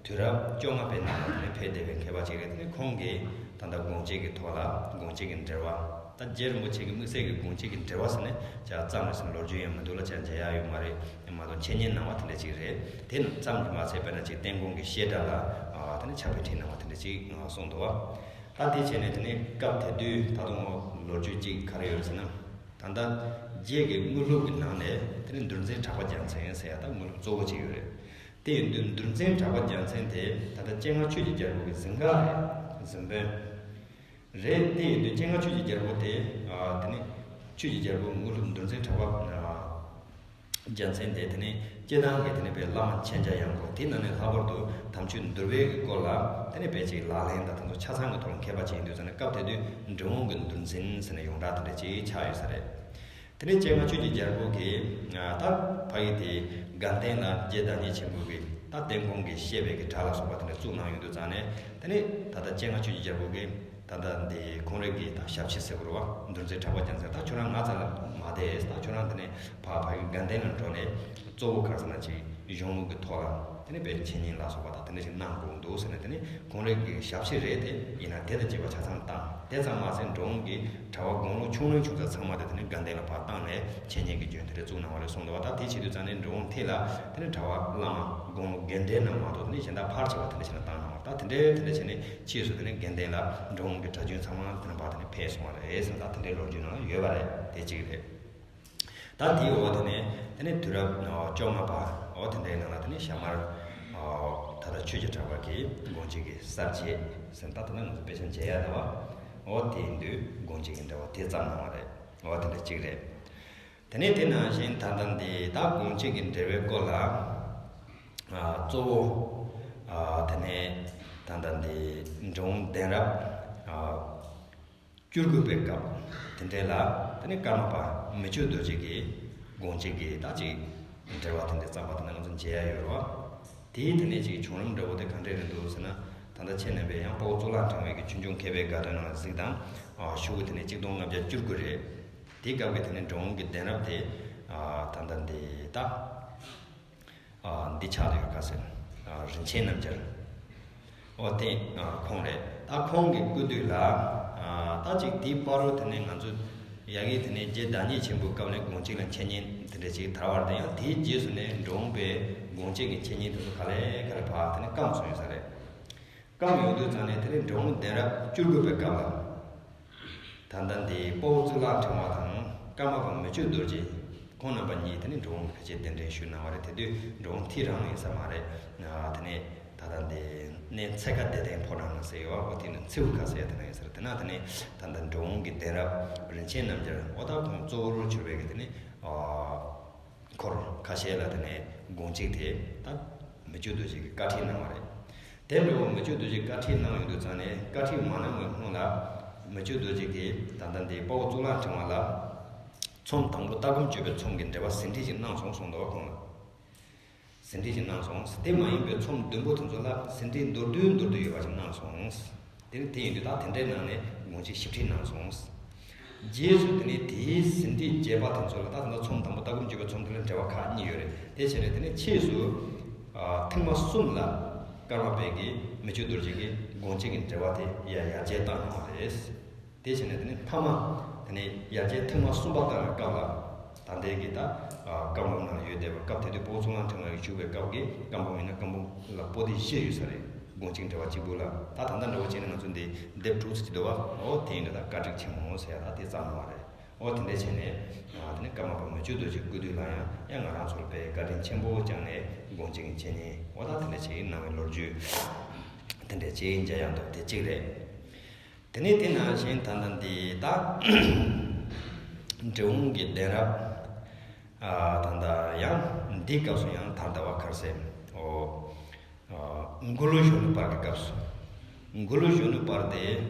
དུས་རབས་བཅོ་ལྔ་པའི་ནང་ལ་དེ་ནས་ཕེབས་བསྡད་པའི་མཁས་པ་ཅིག་རེད། དེ་ནས་ཁོང་གིས་ད་ལྟ་དགོངས་གཅིག་གི་ཐོག་ལ་དགོངས་གཅིག་གི་འགྲེལ་པ། ད་རྗེ་རིན་པོ་ཆེ་གི་དམིགས་བསལ་གྱི་དགོངས་གཅིག་གི་འགྲེལ་པ་ཟེར་ནས་ཅག་བརྩམས་རེད་ཟེར་ནས་ལོ་རྒྱུས་ཡང་མི་འདུག་ལ་ཅག་མཇལ་ཡ་ཡོད་མ་རེད། མ་གཏོགས་འཆད་ཉན་གནང་བ་དེ་འདྲ་ཅིག་རེད། དེ་རྣམས་ཙམ་གྱིས་མ་ཚད་དཔེར་ན་ཅིག་བསྟན་གོང་གི་བཤད་གྲྭ་ལ་དེ་ནས་ཕྱག་དཔེ་ཁྲིད་གནང་བ་དེ་འདྲ་ཅིག་གསུངས་འདུག་བ། ད་དེ་བྱས་ནས་དེ་ནས་སྐབས་དེ་དུས་ད་དུང་ལོ་རྒྱུས་ཅིག་ག་རེ་ཡོད་ཟེར་ན། ད་ལྟ་རྗེ་གི་དངོས་ལུགས་ཀྱི་ནང་ནས་དེ་ནི་འདུལ་འཛིན་གྲགས་པ་རྒྱལ་མཚན་ཟེར་ཡ་ད་དངོས་ལུགས་གཙོ་བོ་ཅིག་ཡོད་རེད། དེ་ཡིན་དུས་འདུལ་འཛིན་གྲགས་པ་རྒྱལ་མཚན་དེ་ད་ལྟ་སྤྱན་སྔ་ཆོས་ཀྱི་རྒྱལ་པོ་གི་གཟིམ་ཁང་རེད། གཟིམ་དཔོན་རེད། དེ་ཡིན་དུས་སྤྱན་སྔ་ཆོས་ཀྱི་རྒྱལ་པོ་དེ་དེ་ནི་ཆོས་ཀྱི་རྒྱལ་པོ་དངོས་ལུགས་འདུལ་འཛིན་གྲགས་པ་རྒྱལ་མཚན་དེ་དེ་ནས་སྤྱིར་བཏང་གི་དེ་ནས་པའི་བླ་མ་མཁྱེན་རྒྱ་ཡངས་པོ་དེ་ནང་ནས་ལྷག་པར་དུ་དམ་ཆོས་འདུལ་བའི་སྐོར་ལ་དེ་ནས་པའི་ཅིག་ལག་ལེན་དང་དེ་ཚོ་ཆ་ཚང་གི་ཐོག་ལ་མཁས་པ་ཅིག་ཡིན་དུས་ཙང་ནས་སྐབས་དེ་དུས་འབྲི་གུང་གི་འདུལ་འཛིན་ཟེར་ནས་ཡོངས་གྲགས་དེ་འདྲ་ཅིག་ཆགས་ཡོད་ས་རེད། དེ་ནས་སྤྱན་སྔ་ཆོས་ཀྱི་རྒྱལ་པོ་གིས་ད་ཕ་ཡི་དེ་དགའ་ལྡན་ལ་རྗེ་བདག་ཉིད་ཆེན་པོ་གིས་ད་བསྟན་གོང་གི་བཤད་པའི་གི་གྲྭ་ལ་སོགས་པ་དེ་འདྲ་བཙུགས་གནང་ཡོང་དུས་ཙང་ནས་དེ་ནས་ད་ལྟ་སྤྱན་སྔ་ཆོས་ཀྱི་རྒྱལ་པོ་གིས། ད་ལྟ་འདི་ཁོང་རང་གི་ད་ཞབས་ཕྱི་ཟེར་དགོས་རེད་བ། འདུལ་འཛིན་གྲགས་པ་རྒྱལ་མཚན་ད་ཁྱོད་རང་ང་ཚ་ལ་མ་བསྡད། ད་ཁྱོད་རང་འདི་ནས་ཕ་ཕ་གི་དགའ་ལྡན་ལ་འགྲོ་ནས་གཙོ་བོ་ག་རེ་ཟེར་ན་ཅིག་གཞུང་ལུགས་ཀྱི་ཐོག་ལ་དེ་ནས་དཔེ་འཆད་ཉན་ལ་སོགས་པ་དང་དེ་འདྲ་ཞིག་གནང་དགོས་འདུག་ཟེར་ནས་དེ་ནས་ཁོང་རང་གི་ཞབས་ཕྱི་རེད་དེ་ཡིན་ན་དེ་དང་བཅས་པ་ཆ་ཚང་བཏང་། དེ་ཙམ་མ་ཟད་འབྲི་གུང་གི་གྲྭ་པ་དགུང་ལོ་ཆུང་རིང་ཆུང་ཙག་ཚང་མ་དེ་དེ་ནས་དགའ་ལྡན་ལ་ཕར་བཏང་ནས་འཆད་ཉན་གྱི་རྒྱུན་དེ་འདྲ་བཙུགས་གནང་བ་རེད་གསུངས་འདུག་བ། ད་དེ་བྱེད་དུས་ཙང་ནས་འབྲི་གུང་མཐིལ་ལ་དེ་ནས་གྲྭ་པ་བླ་མ་དགུང་ལོ་རྒན་གྲས་རྣམས་མ་གཏོགས་དེ་ནས་གཞན་དག་ཕལ་ཆེ་བ་དེ་འདྲ་བྱས་ནས་བཏང་གནང་བ་རེད། ད་དེ་འདྲའི་དེ་འདྲ་བྱས་ནས། ཕྱིས་སུ་དེ་ནས་དགའ་ལྡན་ལ་འབྲི་གུང་གི་གྲྭ་རྒྱུན་ཚང་མ་དེ་ནས་ཕར་དེ་ནས་ཕེབས་སོང་བ་རེད་ཟེར་ན་ད་དེ་འདྲའི་ལོ་རྒྱུས་ནང་ལ་ཡོད་པ་རེད། དེ་གཅིག་རེད། ད་དེའི་འོག་དེ་ནས་དེ་ནས་དུས་རབས་བཅོ་ལྔ་པ་འོ་དེ་འདྲའི་ནང་ལ་དེ་ནས་ཞྭ་དམར་ད་ལྟ་ཆོས་ཀྱི་གྲགས་པ་གི་དགོངས་གཅིག་གི་གསར་བརྗེ་ཟེར་ན་ད་ད་ནང་ང་ཚོ་དཔེ་ཆ་མཇལ་ཡ་ད་བ། འོ་དེ་ཡིན་དུས་དགོངས་གཅིག་གི་འགྲེལ་པ་དེ་བརྩམས་གནང་བ་རེད། འོ་དེ་འདྲ་གཅིག་རེད། དེ་ནས་དེ་ནང་བཞིན་ད་ལྟ་འདི་ད་དགོངས་གཅིག་གི་འགྲེལ་པའི་སྐོར་ལ་གཙོ་བོ་དེ་ནས་ད་ལྟ་འདི་འབྲི་གུང་གདན་རབས་བཅུ་དགུ་པའི་སྐབས་དེ་འདྲའི་ལ་དེ་ནས་ཀརྨ་པ་མི་བསྐྱོད་རྡོ་རྗེ་གིས་དགོངས་གཅིག་གི་ད་ཅིག་འགྲེལ་པ་དེ་འདྲ་བརྩམས་པ་དེ་ནང་ང་ཚོ་མཇལ་ཡ་ཡོད་རེད་བ། དེའི་དེ་ནས་ཅིག་བྱུང་རིམ་འདྲ་བོ་དེ་ག་འདྲས་རེད་འདུག་ཟེར་ན། ད་ལྟ་ཁྱེད་རྣམ་པས་ཡང་དཔའ་བོ་གཙུག་ལག་ཕྲེང་བའི་གི་ཆོས་འབྱུང་མཁས་པའི་དགའ་སྟོན་ནང་ལ་གཟིགས་དང་། ཤོག་གུ་དེ་ནས་གཅིག་སྟོང་ལྔ་བརྒྱ་བཅུ་དགུ་རེད། དེའི་སྐབས་ཀྱི་དེ་ནས་འབྲི་གུང་གི་གདན་རབས་དེ་ད་ལྟ་འདི་ད་འདི་ཆགས་ཡོད་ག་ཟེར། རིན་ཆེན་རྣམ་རྒྱལ། ཨོ་དེ་ཁོང་རེད། ད་ཁོང་གི་སྐུ་དུས་ལ་ད་ཅིག་དེའི་བར་དུ་དེ་ནས་ང་ཚོ་ཡ་གི་དེ་ནས་རྗེ་བདག་ཉིད་ཆེན་པོའི་སྐབས་ནས་དགོངས་གཅིག་ལ་འཆད་ཉན་དེ་འདྲ་ཅིག་དར་བ་རེད། ཡང་དེའི་རྗེས་སུ་ནས་འབྲི་གུང་པའི་དགོངས་གཅིག་གི་འཆད་ཉན་དེ་ཚོ་ག་ལེ་ག་ལེ་ཕར་དེ་ནས་སྐམ་སོང་ཡོད་ས་རེད། སྐམ་ཡོང་དུས་ཙང་ནས་དེ་ནས་འབྲི་གུང་གདན་རབས་བཅུ་དགུ་པའི་སྐབས་ལ། ད་ལྟ་འདི་དཔའ་བོ་གཙུག་ལག་ཕྲེང་བ་དང་ཀརྨ་པ་མི་བསྐྱོད་རྡོ་རྗེ་ཁོང་རྣམ་པ་གཉིས་དེ་ནས་འབྲི་གུང་ཕལ་ཆེར་གདན་འདྲེན་ཞུས་གནང་བ་རེད། དེ་དུས་འབྲི་གུང་མཐིལ་རང་ཡིན་ས་མ་རེད། དེ་ནས་ད་ལྟ་འདི་གནས་ཚད་ཁ་བདེ་ལྡན་ཕོ་བྲང་ཟེར་ཡོད་བ། ཨོ་དེ་ནི་མཚེའུ་ཁ་ཟེར་དེ་ན་ཡིན་ས་རེད། དེ་ན་དེ་ནས་ད་ལྟ་འབྲི་གུང་གི་གདན་རབས་རིན་ཆེན་རྣམ་རྒྱལ་ཨོ་ད་ཁོང་གཙོ་བོར་གྱུར་པའི་གི་དེ་ནས་འཁོར་ཁ་ཤས་ལ་དེ་ནས་དགོངས་གཅིག་དེ་ད་མི་བསྐྱོད་རྡོ་རྗེ་གི་བཀའ་ཁྲིད་གནང་བ་རེད། དེ་འདྲ་བོ་མི་བསྐྱོད་རྡོ་རྗེ་བཀའ་ཁྲིད་གནང་ཡོང་དུས་ཙང་ནས་བཀའ་ཁྲིད་མ་གནང་བའི་སྔོན་ལ་མི་བསྐྱོད་རྡོ་རྗེ་གིས་ད་ལྟ་འདི་དཔའ་བོ་གཙུག་ལག་ཕྲེང་བ་ལ་ཚོམས་དང་པོ་ལྟ་སྒོམ་སྤྱོད་པའི་ཚོམས་ཀྱི་འགྲེལ་པ་ཟིན་བྲིས་ཤིག་གནང་སོང་གསུངས་འདུག་བ། ཁོང་ལ་ཟིན་བྲིས་ཤིག་གནང་སོང་། དེ་མ་ཡིན་པའི་ཚོམས་བདུན་པོ་དེ་ཚོ་ལ་ཟིན་བྲིས་མདོར་བསྡུས་མདོར་བསྡུས་ཡོད་པ་ཞིག་གནང་སོང་། དེ་ནི་དེ་ཡིན་དུས་ད་དེ་འདྲའི་ནང་ནས་དགོངས་གཅིག་ཞིབ་ཁྲིད་གནང་སོང་། རྗེས་སུ་དེ་ནས་དེའི་ཟིན་བྲིས་རྒྱས་པ་དེ་ཚོ་ལ་ད་ད་ལྟ་ཚོམས་དང་པོ་ལྟ་སྒོམ་སྤྱོད་པའི་ཚོམས་དེ་ལ་འགྲེལ་པ་ཁག་གཉིས་ཡོད་རེད། དེ་བྱས་ནས་དེ་ནས་ཕྱིས་སུ་ཐེངས་མ་གསུམ་ལ་ ཀརྨ་པའི་གི་མི་བསྐྱོད་རྡོ་རྗེ་གི་དགོངས་གཅིག་གི་འགྲེལ་པ་དེ་ཡར་ཡར་རྒྱས་བཏང་ཡོང་བ་རེད། དེ་བྱས་ནས་དེ་ནས་ཐ་མ་དེ་ནས་ཡར་རྒྱས་ཐེངས་མ་གསུམ་པ་བཏང་བའི་སྐབས་ལ་ད་ལྟའི་གི་ད་བཀའ་འབུམ་ནང་ཡོད་བསྡད་པ། སྐབས་དེ་དུས་སྤོ་བོ་གཙུག་ལག་ཕྲེང་བ་ཞིག་བཞུགས་པའི་སྐབས་ཀྱི་བཀའ་འབུམ་ཡིན་ན་བཀའ་འབུམ་ལ་པོ་ཏི་བཞི་ཡོད་ས་རེད། དགོངས་གཅིག་འགྲེལ་པ་གཅིག་པུ་ལ། ད་ད་ལྟ་འདྲ་བོ་བྱས་ནས་ང་ཚོ་འདི་དེབ་དྲུག་ཙམ་ཅིག་འདུག་བ། འོ་དེ་ཡིན་དུས་ད་བཀའ་དྲིན་ཆེན་མོ་ཟེར་ཡ་ད་དེ་ཙམ་མ་རེད། འོ་དེ་འདྲ་བྱས་ནས་ཨ་དེ་ནས་ཀརྨ་པ་མི་བསྐྱོད་རྡོ་རྗེ་སྐུ་དུས་ལ་ཡང་ཡང་ང་རང་ཚོར་དཔེ་བཀའ་དྲིན་ཆེན་པོ་བསྐྱངས་ནས་དགོངས་གཅིག་གི་འཆད་ཉན་འོ་ད་དེ་འདྲ་བྱས་གནང་བའི་ལོ་རྒྱུས་དེ་འདྲ་ཅིག་མཇལ་ཡག་འདུག་དེ་གཅིག་རེད། དེ་ནས་དེ་ནང་བཞིན་ད་ལྟ་འདི་ད་འབྲི་གུང་གི་གདན་རབས་ཨ་ད་ལྟ་ཡང་འདིའི་སྐབས་སུ་ཡང་ད་ལྟ་བ་གར་སེ་འོ། ཨ་མགོ་ལོག་གཞོན་ནུ་དཔལ་གྱི་སྐབས་སུ། མགོ་ལོག་གཞོན་ནུ་དཔལ་དེ་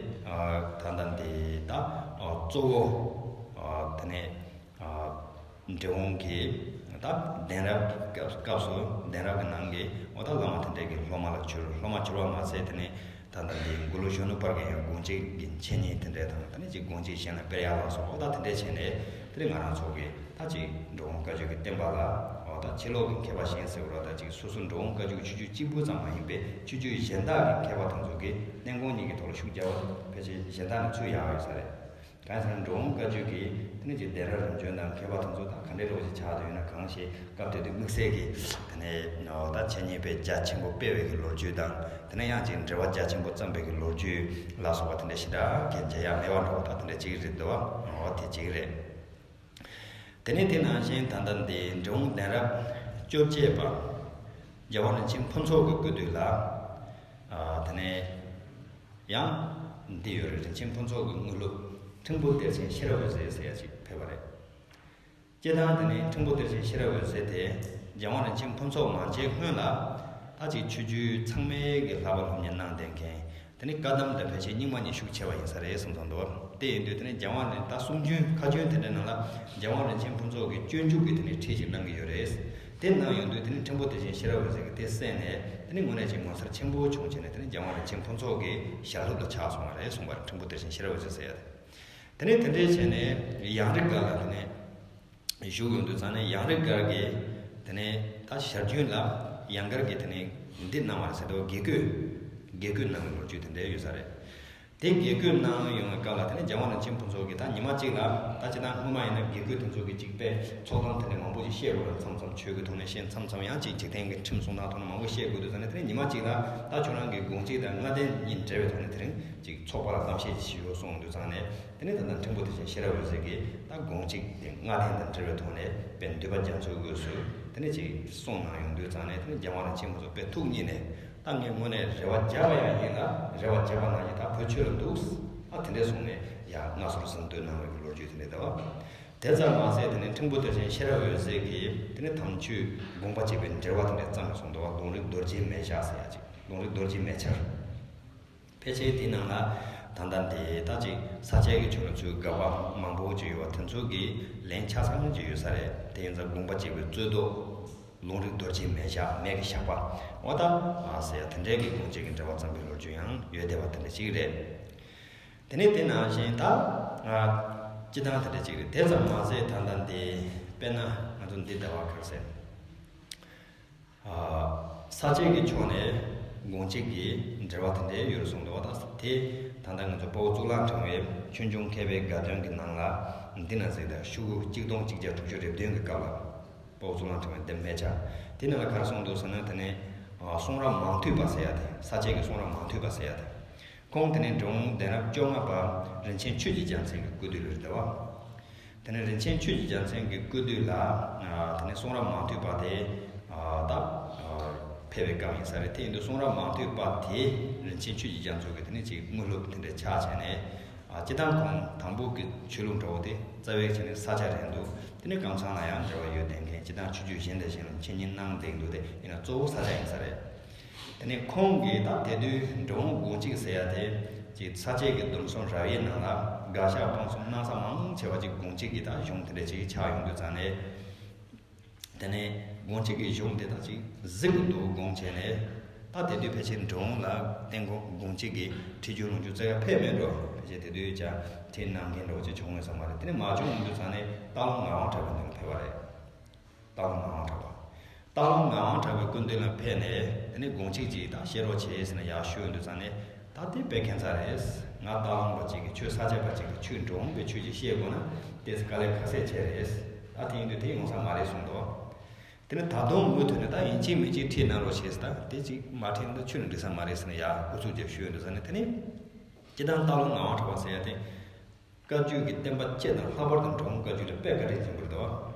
ཨ་ད་ལྟ་འདི་ད་ཨ་གཙོ་བོ་ཨ་དེ་ནས་ཨ་འབྲི་གུང་གི་ད་གདན་རབས་ཀྱི་སྐབས་སྐབས་སུ་གདན་རབས་ཀྱི་ནང་གི་འོ་ད་བླ་མ་དེ་འདྲས་ཀྱི་སློབ་མ་ལ་གྱུར། སློབ་མ་གྱུར་བ་མ་ཟད་དེ་ནས་ད་ལྟ་འདི་མགོ་ལོག་གཞོན་ནུ་དཔལ་གྱི་ཡང་དགོངས་གཅིག་གི་འཆད་ཉན་དེ་འདྲས་དང་དེ་ནས་ཅིག་དགོངས་གཅིག་གཞན་ལ་སྤེལ་ཡག་ལ་སོགས་འོ་ད་དེ་འདྲས་བྱས་ནས་དེ་ནས་ང་རང་ཚོ་གི་ད་ཅིག་འབྲི་གུང་བཀའ་བརྒྱུད་ཀྱི་བསྟན་པ་ལ་འོ་ད་ཕྱི་ལོགས་ཀྱི་མཁས་པ་གཞན་ཟེར་བ་ལ་ད་ཅིག་སོ་སོ་འབྲི་གུང་བཀའ་བརྒྱུད་ཆོས་བརྒྱུད་གཅིག་པུ་ཙམ་མ་ཡིན་པའི་ཆོས་བརྒྱུད་གཞན་དག་གི་མཁས་པ་དེ་ཚོ་གིས་བསྟན་གོང་གཉིས་ཀྱི་ཐོག་ལ་ཤུགས་རྒྱག་པ་ཕལ་ཆེར་གཞན་དག་ནས་ཚུད་ཡག་ཡོད་ས་རེད། གང་ཡིན་ཟེར་ན་འབྲི་གུང་བཀའ་བརྒྱུད་ཀྱི་དེ་ནས་ཀྱི་གདན་རབས་རིམ་བྱོན་དང་མཁས་པ་དེ་ཚོ་དང་ག་འདྲའི་ལོག་ཅིག་ཆགས་བསྡད་ཡོད་ན། གང་ཞིག་སྐབས་དེ་དུས་དམིགས་བསལ་གྱི་དེ་ནས་ད་འཆད་ཉན་དཔེ་རྒྱ་ཆེན་པོ་སྤེལ་བའི་གི་ལོ་རྒྱུས་དང་དེ་ནས་ཡང་ཅིག་འགྲེལ་པ་རྒྱ་ཆེན་པོ་བརྩམས་པའི་གི་ལོ་རྒྱུས་ལ་སོགས་པ་དེ་འདྲ་ཞེ་དྲག་གི་མཇལ་ཡག་མེད་པ་འདྲ་བོ་ད་དེ་འདྲ་ཅིག་རེད་འདུག་བ། འོ་དེ་ཅིག་རེད། དེ་ནས་དེ་ནང་བཞིན་ད་ལྟ་འདི་འབྲི་གུང་གདན་རབས་བཅོ་བརྒྱད་པ་རྒྱལ་དབང་རིན་ཆེན་ཕུན་ཚོགས་ཀྱི་སྐུ་དུས་ལ་ཨ་དེ་ནས་ཡང་འདི་ཡོད་རེད། རིན་ཆེན་ཕུན་ཚོགས་ཀྱི་དངོས་སློབ་ཁྲིམས་ཕུ་གཏེར་ཆེན་ཤེས་རབ་འོད་ཟེར་ཟེར་ཡ་ཅིག་ཕེབས་པ་རེད། སྤྱིར་བཏང་དེ་ནས་ཁྲིམས་ཕུ་གཏེར་ཆེན་ཤེས་རབ་འོད་ཟེར་དེ་རྒྱལ་དབང་རིན་ཆེན་ཕུན་ཚོགས་མ་མཇལ་སྔོན་ལ་ད་ཅིག་ཆོས་བརྒྱུད་ཚང་མའི་གི་བསླབ་པ་སློབ་གཉེར་གནང་བསྡད་མཁན། དེ་ནས་བཀའ་གདམས་དང་ཕལ་ཆེར་རྙིང་མ་གཉིས་ཤུགས་ཆེ་བ་ཡིན་ས་རེད་བསམ་བསམ་འདུག་དེ་ཡིན་དུས་དེ་ནས་རྒྱལ་དབང་རིན་ད་གསུང་རྒྱུན་ཁ་རྒྱུན་དེ་འདྲའི་ནང་ལ་རྒྱལ་དབང་རིན་ཆེན་ཕུན་ཚོགས་ཀྱི་སྤྱོད་འཇུག་གི་དེ་ནས་ཁྲིད་ཅིག་གནང་གི་ཡོད་རེད། དེ་གནང་ཡོང་དུས་དེ་ནས་ཁྲིམས་ཕུ་གཏེར་ཆེན་ཤེས་རབ་འོད་ཟེར་གྱིས་དེ་གསན་ནས་དེ་ནས་དངོས་གནས་ཅིག་ངོ་མཚར་ཆེན་པོ་བྱུང་བྱས་ནས་དེ་ནས་རྒྱལ་དབང་རིན་ཆེན་ཕུན་ཚོགས་ཀྱི་ཞལ་སློབ་ལ་ཆགས་སོང་བ་རེད་གསུངས་པ་རེད། ཁྲིམས་ཕུ་གཏེར་ཆེན་ཤེས་རབ་འོད་ཟེར་ཟེར་ཡ་དེ། དེ་ནས་དེ་འདྲའི་བྱས་ནས་ཡང་རི་སྒར་ལ་དེ་ནས་བཞུགས་ཡོང་དུས་ཙང་ནས་ཡང་རི་སྒར་གྱི་དེ་ནས་ད་ཞལ་རྒྱུན་ལ་ཡང་སྒར་གྱི་དེ་ནས་འདི་གནང་བ་རེད་ཟེར་དུས་དགེ་བསྐོས་དགེ་བསྐོས་གནང་བའི་ལོ་རྒྱུས་དེ་འདྲ་ཡོད་ས་རེད། དེ་དགེ་བསྐོས་གནང་ཡོང་བའི་སྐབས་ལ་དེ་ནས་རྒྱལ་དབང་རིན་ཆེན་ཕུན་ཚོགས་ཀྱིས་ད་ཉི་མ་གཅིག་ལ་ད་ཅི་ད་སྔོན་མ་ཡིན་ན་དགེ་བསྐོས་དེ་ཚོ་གིས་གཅིག་པས་ཚོགས་ལམ་དེ་འདྲ་མང་པོ་ཞིག་བཤད་དགོས་ལ་མཚམས་མཚམས་ཆོས་ཀྱི་ཐོག་ནས་བཤད། མཚམས་མཚམས་ཡང་གཅིག་འཇིག་རྟེན་གྱི་ཁྲིམས་སྲུང་སྟངས་ཐོག་ནས་མང་པོ་བཤད་དགོས་དུས་ཙང་ནས་དེ་ནས་ཉི་མ་གཅིག་ལ་ད་ཁྱོད་རང་གི་དགོངས་གཅིག་དང་ལྔ་ལྡན་གཉིས་འབྲེལ་བའི་ཐོག་ནས་དེ་རིང་གཅིག་ཚོགས་པ་ལ་གཏམ་བཤད་ཅིག་ཞུ་རོགས་གསུངས་དུས་ཙང་ནས། དེ་ནས་ད་ལྟ་ཁྲིམས་ཕུ་གཏེར་ཆེན་ཤེས་རབ་འོད་ཟེར་གྱིས་ད་དགོངས་གཅིག་དེ་ལྔ་ལྡན་དང་འབྲེལ་བའི་ཐོག་ནས་དཔེ་འདུས་པ་རྒྱ་མཚོའི་དབུས་སུ་དེ་ནས་ཅིག་གསུངས་གནང་ཡོང་དུས་ཙང་ནས་དེ་ནས་རྒྱལ་དབང་རིན་ཆེན་ཕུན་ཚོགས་དཔེ་ཐུགས་མཉེས་ནས། ད་ངས་དངོས་གནས་རེ་བ་བརྒྱབ་པ་ཡང་ཡིན་ལ་རེ་བ་བརྒྱབ་པ་ནང་བཞིན་ད་བོད་ཆོས་ལ་འདུག་ཨ་དེ་འདྲས་གསུངས་ནས་ཡ་མངའ་གསོལ་གཟེངས་བསྟོད་གནང་བའི་ལོ་རྒྱུས་དེ་འདྲས་འདུག་དེ་ཙམ་མ་ཟད་དེ་ནས་ཁྲིམས་ཕུ་གཏེར་ཆེན་ཤེས་རབ་འོད་ཟེར་གྱིས་དེ་ནས་དམ་ཆོས་དགོངས་པ་གཅིག་པའི་འགྲེལ་པ་དེ་འདྲས་བརྩམས་ནས་གསུངས་འདུག་ལུང་རིགས་རྡོ་རྗེའི་མེ་ལྕགས་ཟེར་ཡ་ཅིག་ལུང་རིགས་རྡོ་རྗེའི་མེ་ལྕགས། ཕལ་ཆེར་དེའི་ནང་ལ་ད་ལྟ་འདི་ད་ཅིག་ས་སྐྱའི་གི་ཆོས་ལ་ཚུར་དགག་པ་མང་པོ་ཅིག་ཡོད་པ་དེ་ཚོ་གི་ལན་ཆ་ཚང་ཅིག་ཡོད་ས་རེད། དེ་ཡིན་ཙང་དགོངས་པ་གཅིག་པའི་རྩོད་ཟློག་ལུང་རིགས་རྡོ་རྗེའི་མེ་ལྕགས་མེ་གི་ཞགས་པ་འོ་ད་ཨ་ཟེར་ཡ་དེ་འདྲའི་གི་དགོངས་གཅིག་གི་འགྲེལ་པ་བརྩམས་པའི་ལོ་རྒྱུས་ཡང་ཡོད་བསྡད་པ་དེ་འདྲ་ཅིག་རེད། དེ་ནས་དེ་ནང་བཞིན་ད་ཨ་སྤྱི་བཏང་དེ་འདྲ་ཅིག་རེད། དེ་ཙམ་མ་ཟད་ད་ལྟ་འདི་དཔེར་ན་ང་ཚོ་འདི་ཟླ་བ་གར་ཟེར། ས་བཅད་ཀྱི་ཕྱོགས་ནས་དགོངས་གཅིག་གི་འགྲེལ་པ་དེ་འདྲའི་ཡོད་གསུངས་འདུག་ད་དེ་ད་ལྟ་ང་ཚོ་དཔའ་བོ་གཙུག་ལག་ཕྲེང་བའི་ཆོས་འབྱུང་མཁས་པའི་དགའ་སྟོན་གྱི་ནང་ལ་འདི་ན་གཟིགས་དང་ཤོག་གུ་གཅིག་སྟོང་གཅིག་བརྒྱ་དྲུག་ཅུ་རེ་བདུན་གྱི་སྐབས་ལ་དཔའ་བོ་གཙུག་ལག་ཕྲེང་བའི་འདེབས་མེད་ཆ་དེ་ནང་ལ་ག་རེ་གསུངས་འདུག་ཟེར་ན། དེ་ནས་གསུང་རབ་མང་ཐོས་པ་ཟེར་ཡ་དེ་ས་བཅད་ཀྱི་གསུང་རབ་མང་ཐོས་པ་ཟེར་ཡ་དེ། ཁོང་དེ་ནས་འབྲི་གུང་གདན་རབས་བཅོ་ལྔ་པ་རིན་ཆེན་ཆོས་ཀྱི་རྒྱལ་མཚན་གྱི་སྐུ་དུས་ལ་རེད་བ། དེ་ནས་རིན་ཆེན་ཆོས་ཀྱི་རྒྱལ་མཚན་གྱི་སྐུ་དུས་ལ་དེ་ནས་གསུང་རབ་མང་ཐོས་པ་དེ་ད་ཕེབས་པའི་སྐབས་ཡིན་ས་རེད། དེ་ཡིན་དུས་གསུང་རབ་མང་ཐོས་པ་དེ་རིན་ཆེན་ཆོས་ཀྱི་རྒྱལ་མཚན་གྱི་དེ་ནས་ཅིག་དངོས་སློབ་དེ་འདྲ་ཆགས་བྱས་ནས་སྤྱི་བཏང་ཁོང་དང་པོ་གི་ཆོས་ལུགས་འདྲ་བོ་དེ་རྩ་བའི་བྱས་ནས་ས་སྐྱ་རེད་འདུག་དེ་ནས་ཀམ་ཚང་ལ་ཡང་འབྲེལ་བ་ཡོད་བསྡད་མཁན་སྤྱི་བཏང་ཆོས་བརྒྱུད་གཞན་དང་གཞན་ལ་འཆད་ཉན་གནང་བསྡད་འདུག་དེ་ཡིན་ན་གཙོ་བོ་ས་སྐྱ་ཡིན་ས་རེད། དེ་ནས་ཁོང་གིས་ད་དེ་དུས་འབྲི་གུང་དགོངས་གཅིག་ཟེར་ཡ་དེ་ཅིག་ས་བཅད་ཀྱི་སྡོམ་གསུམ་རབ་དབྱེ་ནང་ལ་དགག་བཞག་སྤང་གསུམ་གནང་ས་མང་ཆེ་བ་ཅིག་དགོངས་གཅིག་གི་ད་གཞུང་དེ་འདྲ་ཅིག་ཆགས་ཡོང་དུས་ཙང་ནས། དེ་ནས་དགོངས་གཅིག་གི་གཞུང་དེ་ད་ཅིག་གཟིགས་དགོས་འདུག་དགོངས་བྱས་ནས། ད་དེ་དུས་ཕལ་ཆེར་འབྲི་གུང་ལ་བསྟན་དགོངས་དགོངས་གཅིག་གི་ཁྲིད་རྒྱུན་ལུང་རྒྱུན་བཙལ་ག་ཕེབས་མེད་འགྲོ། ཕལ་ཆེར་དེ་དུས་ཀྱང་ཁྲིད་གནང་མཁན་འདྲ་བོ་ཅིག་བྱུང་ཡོད་ས་མ་རེད། དེ་ནས་མ་བྱུང་ཡོང་དུས་ཙང་ནས་སྟག་ལུང་ངག་དབང་གྲགས་པའི་མདུན་ལ་ཕེབས་པ་རེད། སྟག་ལུང་ངག་དབང་གྲགས་པ། སྟག་ལུང་ངག་དབང་གྲགས་པའི་སྐུ་མདུན་ལ་ཕེབས་ནས་དེ་ནས་དགོངས་གཅིག་ཅིག་དང་བཤད་རོགས་བྱེད་ཟེར་ནས་ཡར་ཞུ་ཡོང་དུས་ཙང་ནས། ད་དེ་དཔེ་ཁྱད་མཚར་རེད། ང་སྟག་ལུང་པ་ཅིག་གིས་ཁྱོད་ས་སྐྱ་པ་ཅིག་གིས་ཁྱོད་འབྲོང་པའི་ཆོས་ཅིག་བཤད་དགོས་ན་དེ་དཀའ་ལས་ཁ་གསལ་བྱས་རེད། ད་དེ་ཡིན་དུས་དེ་ཡོང་ས་མ་རེད་གསུངས་འདུག་དེ་ནས་ད་དུང་མུ་མཐུད་ནས་ད་ཡིན་གཅིག་མིན་གཅིག་ཁྲིད་གནང་རོགས་བྱེད་ཟེར། ད་དེ་ཅིག་མ་ཁྲིད་ན་ད་ཁྱོད་ནི་འགྲིག་ས་མ་རེད་ཟེར་ནས་ཡར་ཨུ་ཚུགས་བརྒྱབ་ཞུ་ཡོང་དུས་ཙང་ནས། དེ་ནས་སྤྱིར་བཏང་སྟག་ལུང་ངག་དབང་གྲགས་པ་ཟེར་ཡ་དེ། བཀའ་བརྒྱུད་ཀྱི་བསྟན་པ་སྤྱི་དང་ལྷག་པར་དུ་འབྲོང་བཀའ་བརྒྱུད་ལ་དཔེ་བཀའ་དྲིན་ཆེན་པོ་རེད་དོ།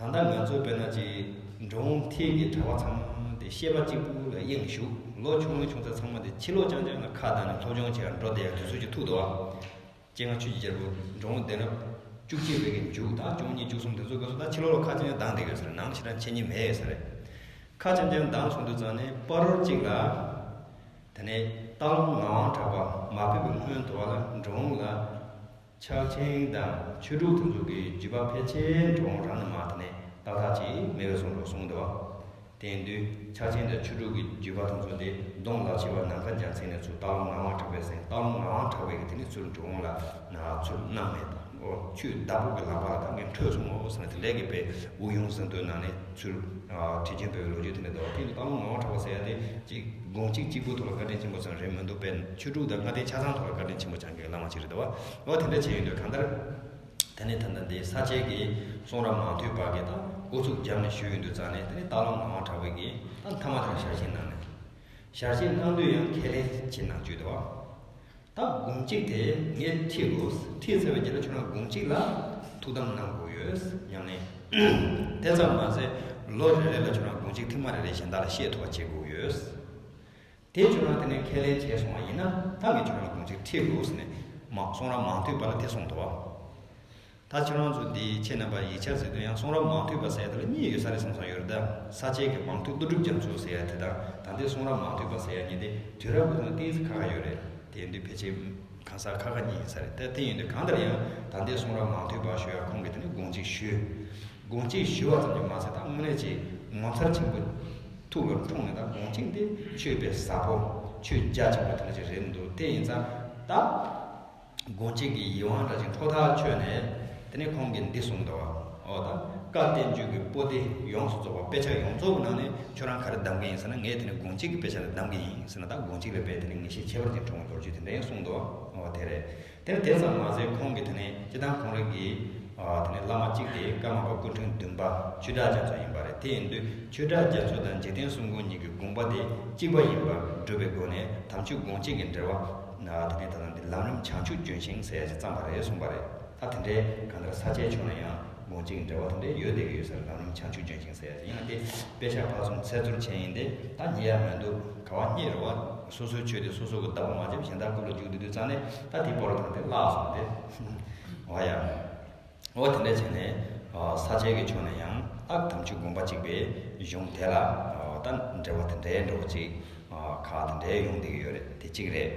ད་ལྟ་ང་ཚོ་དཔེར་ན་ཅིག་འབྲོང་མཐིལ་གྱི་གྲྭ་པ་ཚང་མ་དེ་བཤད་པ་གཅིག་པུ་ལ་གཡེང་བཞུགས། ལོ་ཆུང་ཆུང་ཚ་ཚང་མ་དེ་ཕྱི་ལོགས་རྐྱང་རྐྱང་ལ་ཁ་གདངས་ནས་སློབ་སྦྱོང་བྱེད་ཡ་འགྲོ་བསྡད་ཡ་དུས་ཚོད་ཅིག་ཐུག་འདུག་བ། སྤྱན་སྔ་ཆོས་ཀྱི་རྒྱལ་པོ་འབྲོང་གདན་རབས་བཅུ་གཅིག་པའི་གི་མཇུག་དང་བཅུ་གཉིས་བཅུ་གསུམ་དེ་ཚོ་སྐབས་སུ་ད་ཕྱི་ལོགས་ལ་ཁ་རྐྱང་རྐྱང་གདངས་བསྡད་ཡོད་ས་རེད། ནང་ཞེ་དྲག་འཆད་ཉན་མེད་ཡོད་ས་རེད། ཁ་རྐྱང་རྐྱང་གདངས་སོང་དུས་ཙང་ནས་སྤ་རོར་གཅིག་ལ། དེ་ནས་སྟག་ལུང་ངག་དབང་གྲགས་པ་མ་ཕེབས་པའི་སྔོན་དུ་བ་ལ་འབྲོང་ལ་ཕྱག་ཆེན་དང་ཆོས་དྲུག་དེ་ཚོ་གི་བརྒྱུད་པ་ཕལ་ཆེར་འབྲོང་རང་ནས་མར་དེ་ནས་ཏག་ཏག་ཅིག་མེད་པའི་བཟོ་འདྲ་གསུངས་འདུག་བ། དེ་ཡིན་དུས་ཕྱག་ཆེན་དང་ཆོས་དྲུག་གི་བརྒྱུད་པ་དེ་ཚོ་དེ་གདོང་ལ་བྱེད་པ་ནམ་མཁའ་རྒྱལ་མཚན་ནས་ཚུར་སྟག་ལུང་ངག་དབང་གྲགས་པའི་ཟེར། སྟག་ལུང་ངག་དབང་གྲགས་པའི་གི་དེ་ནས་ཚུར་འབྲོང་ལ་ན་ཚུར་གནང་ནས་དང་། ཨོ་ཆོས་བདག་པོ་གི་ལག་པ་ལ་ད་ངས་འཕྲོད་སོང་ངོ་ཟེར་ནས་དེ་ལས་ཀྱི་པའི་དབུགས་དབྱུང་ཟིན་ཐོའི་ནང་ནས་ཚུར་ཁྲིད་ཆེན་པོའི་ལོ་རྒྱུས་དེ་འདྲ་འདུག་དེ་ཡིན་དུས་སྟག་ལུང་ངག་དབང་གྲགས་པ་ཟེར་ཡ་དེ་ཅིག་དགོངས་གཅིག་གཅིག་པུ་ཐོག་ལ་བཀའ་དྲིན་ཆེན་པོ་ཙམ་རེད་མི་འདུག་པས། ཆོས་དྲུག་དང་ལྔ་ལྡན་ཆ་ཚང་ཐོག་ལ་བཀའ་དྲིན་ཆེན་པོ་བསྐྱངས་མཁན་བླ་མ་ཅིག་རེད་འདུག་བ། འོ་དེ་འདྲ་བྱས་ཡོང་དུས་གང་ལྟར། དེ་ནས་ད་ལྟ་འདི་ས་སྐྱའི་གི་གསུང་རབ་མང་ཐོས་པ་གི་ད་འགོ་ཚུགས་བརྒྱབ་ནས་ཞུས་ཡོང་དུས་ཙང་ནས། དེ་ནས་སྟག་ལུང་ངག་དབང་གྲགས་པའི་གི་ད་མཐའ་མ་དེར་ཞལ་བཞེས་གནང་ནས། ཞལ་བཞེས་གནང་དུས་ཡང་ཁས་ལེན་བྱེད་གནང་བཅུག་འདུག་བ། ད་དགོངས་གཅིག་དེ་ངས་ཁྲིད་དགོས། ཁྲིད་ཚར་བའི་རྗེས་ལ་ཁྱོད་རང་དགོངས་གཅིག་ལ་ཐུགས་དམ་གནང་དགོས་ཡོད་སྙམ་ནས། དེ་ཙམ་མ་ཟད་ལོ་རེ་རེ་ལ་ཁྱོད་རང་དགོངས་གཅིག་ཐེངས་མ་རེ་རེ་གཞན་དག་ལ་བཤད་ཐུབ་པ་བྱེད་དགོས་ཡོད། དེ་ཁྱོད་རང་དེ་ནས་ཁས་ལེན་བྱས་སོང་བ་ཡིན་ན་ད་ངས་ཁྱོད་རང་ལ་དགོངས་གཅིག་ཁྲིད་དགོས་ཟེར་ནས་མ་གསུང་རབ་མང་ཐོས་པ་ལ་དེ་གསུངས་འདུག་བ། ད་ཁྱོད་རང་ཚོ་འདི་ཁྱེད་རྣམ་པ་ཡིག་ཆ་ཟེར་དུས་ཡང་གསུང་རབ་མང་ཐོས་པ་ཟེར་ཡ་དེ་ལ་གཉིས་ཡོད་ས་རེད་བསམ་བསམ་ཡོད་རེད། ད་ས་སྐྱའི་གི་མང་ཐོས་ཀླུ་སྒྲུབ་རྒྱ་མཚོ་ཟེར་ཡ་དེ་དང་ད་ལྟའི་གསུང་རབ་མང་ཐོས་པ་ཟེར་ཡ་གཉིས་དེ་དུས་རབས་ཀྱི་ཐོག་ཏོག་ཙམ་ཁ་ཁ་ཡོད་རེད། དེ་ཡིན་དུས་ཕལ་ཆེར་གང་ཟག་ཁ་ཁ་གཉིས་ཡིན་ས་རེད། ད་དེ་ཡིན་དུས་གང་ལྟར་ཡང་ད་ལྟའི་གསུང་རབ་མང་ཐོས་པ་ཞུ་ཡ་ཁོང་གིས་དེ་ནས་དགོངས་གཅིག་ཞུས། དགོངས་གཅིག་ཞུ་བ་ཙམ་གྱིས་མ་ཟད་ད་དངོས་གནས་ཀྱི་ངོ་མཚར་ཆེན་པོ་ཐུགས་ལ་འཁྲུངས་ནས། ད་དགོངས་གཅིག་འདི་ཆོས་དཔེ་ཟབ་པོ་ཆོས་རྒྱ་ཆེན་པོ་དེ་འདྲ་ཅིག་རེད་འདུག་དེ་ཡིན་ཙང་ད། དགོངས་གཅིག་གི་ཡིད་དབང་འདྲ་ཅིག་འཕྲོག་ཐག་ཆོད་ནས། དེ་ནས་ཁོང་གིས་འདི་གསུངས་འདུག་བ། འོ་ད་བཀའ་བསྟན་བཅོས་ཀྱི་པོ་ཏི་ཡོངས་སུ་རྫོགས་པ་དཔེ་ཆ་ཡོངས་རྫོགས་ཀྱི་ནང་ནས་ཁྱོད་རང་ག་རེ་གདམ་གྱི་ཡིན་ཟེར་ན། ངས་དེ་ནས་དགོངས་གཅིག་གི་དཔེ་ཆ་ལ་གདམ་གྱི་ཡིན་ཟེར་ན། ད་དགོངས་གཅིག་ལ་དཔེ་དེ་ནས་ངེས་ཤེས་ཁྱད་པར་ཅན་འཁྲུངས་པའི་ལོ་རྒྱུས་དེ་འདྲ་ཡང་གསུངས་འདུག་འོ་དེ་རེད། དེ་ནས་དེ་ཙམ་མ་ཟད་ཁོང་གིས་དེ་ནས་སྤྱིར་བཏང་ཁོང་རང་གི་དེ་ནས་བླ་མ་གཅིག་དེ་ཀརྨ་པ་སྐུ་ཕྲེང་བདུན་པ་ཆོས་གྲགས་རྒྱ་མཚོ་ཡིན་པ་རེད། དེ་ཡིན་དུས་ཆོས་གྲགས་རྒྱ་མཚོ་དང་འཇིག་རྟེན་གསུམ་མགོན་གཉིས་ཀྱི་དགོངས་པ་དེ་གཅིག་པ་ཡིན་པར་སྒྲུབ་པའི་སྒོ་ནས་དམ་ཆོས་དགོངས་གཅིག་གི་འགྲེལ་པ། ཨ་དེ་ནས་ད་ལྟ་འདི་ལམ་རིམ་བྱང་ཆུབ་ལྗོན་ཤིང་ཟེར་ཡ་ཅིག་བརྩམས་པ་རེད་གསུངས་པ་རེད། ད་དེ་འདྲའི་གང་ལྟར་ས་སྐྱའི་ཕྱོགས་ན་ཡང་དགོངས་གཅིག་གི་འགྲེལ་པ་དེ་འདྲའི་ཡོད་བསྡད་ཀྱི་ཡོད་ས་རེད། ལམ་རིམ་བྱང་ཆུབ་ལྗོན་ཤིང་ཟེར་ཡ་ཅིག་ཡང་དེ་དཔེ་ཆ་ཕར་ཚུར་འཚོལ་ཚུལ་བྱས་ཡིན་ཏེ་ད་རྙེད་ཡ་མི་འདུག་ག་བ་རྙེད་རེད་བ། སོ་སོའི་ཆོས་དེ་སོ་སོ་གི་བདག་པོ་མ་བྱས་པ་གཞན་དག་རྐུབ་ལ་རྒྱུག་བསྡད་དུས་ཙང་ནས་ད་དེ་པོ་ར་ཐང་དེ་བརླག་སོང་སྟེ། འོ་ཡ། འོ་དེ་འདྲ་བྱས་ནས་ཨ་ས་སྐྱའི་གི་ཕྱོགས་ནས་ཡང་ཨ་དམ་ཆོས་དགོངས་པ་གཅིག་པའི་གཞུང་དེ་ལ་ཨ་ད་འགྲེལ་པ་དེ་འདྲའི་འདྲ་བོ་ཅིག་ཨ་ཁག་དེ་འདྲའི་ཡོང་བསྡད་ཀྱི་ཡོད་རེད། དེ་གཅིག་རེད།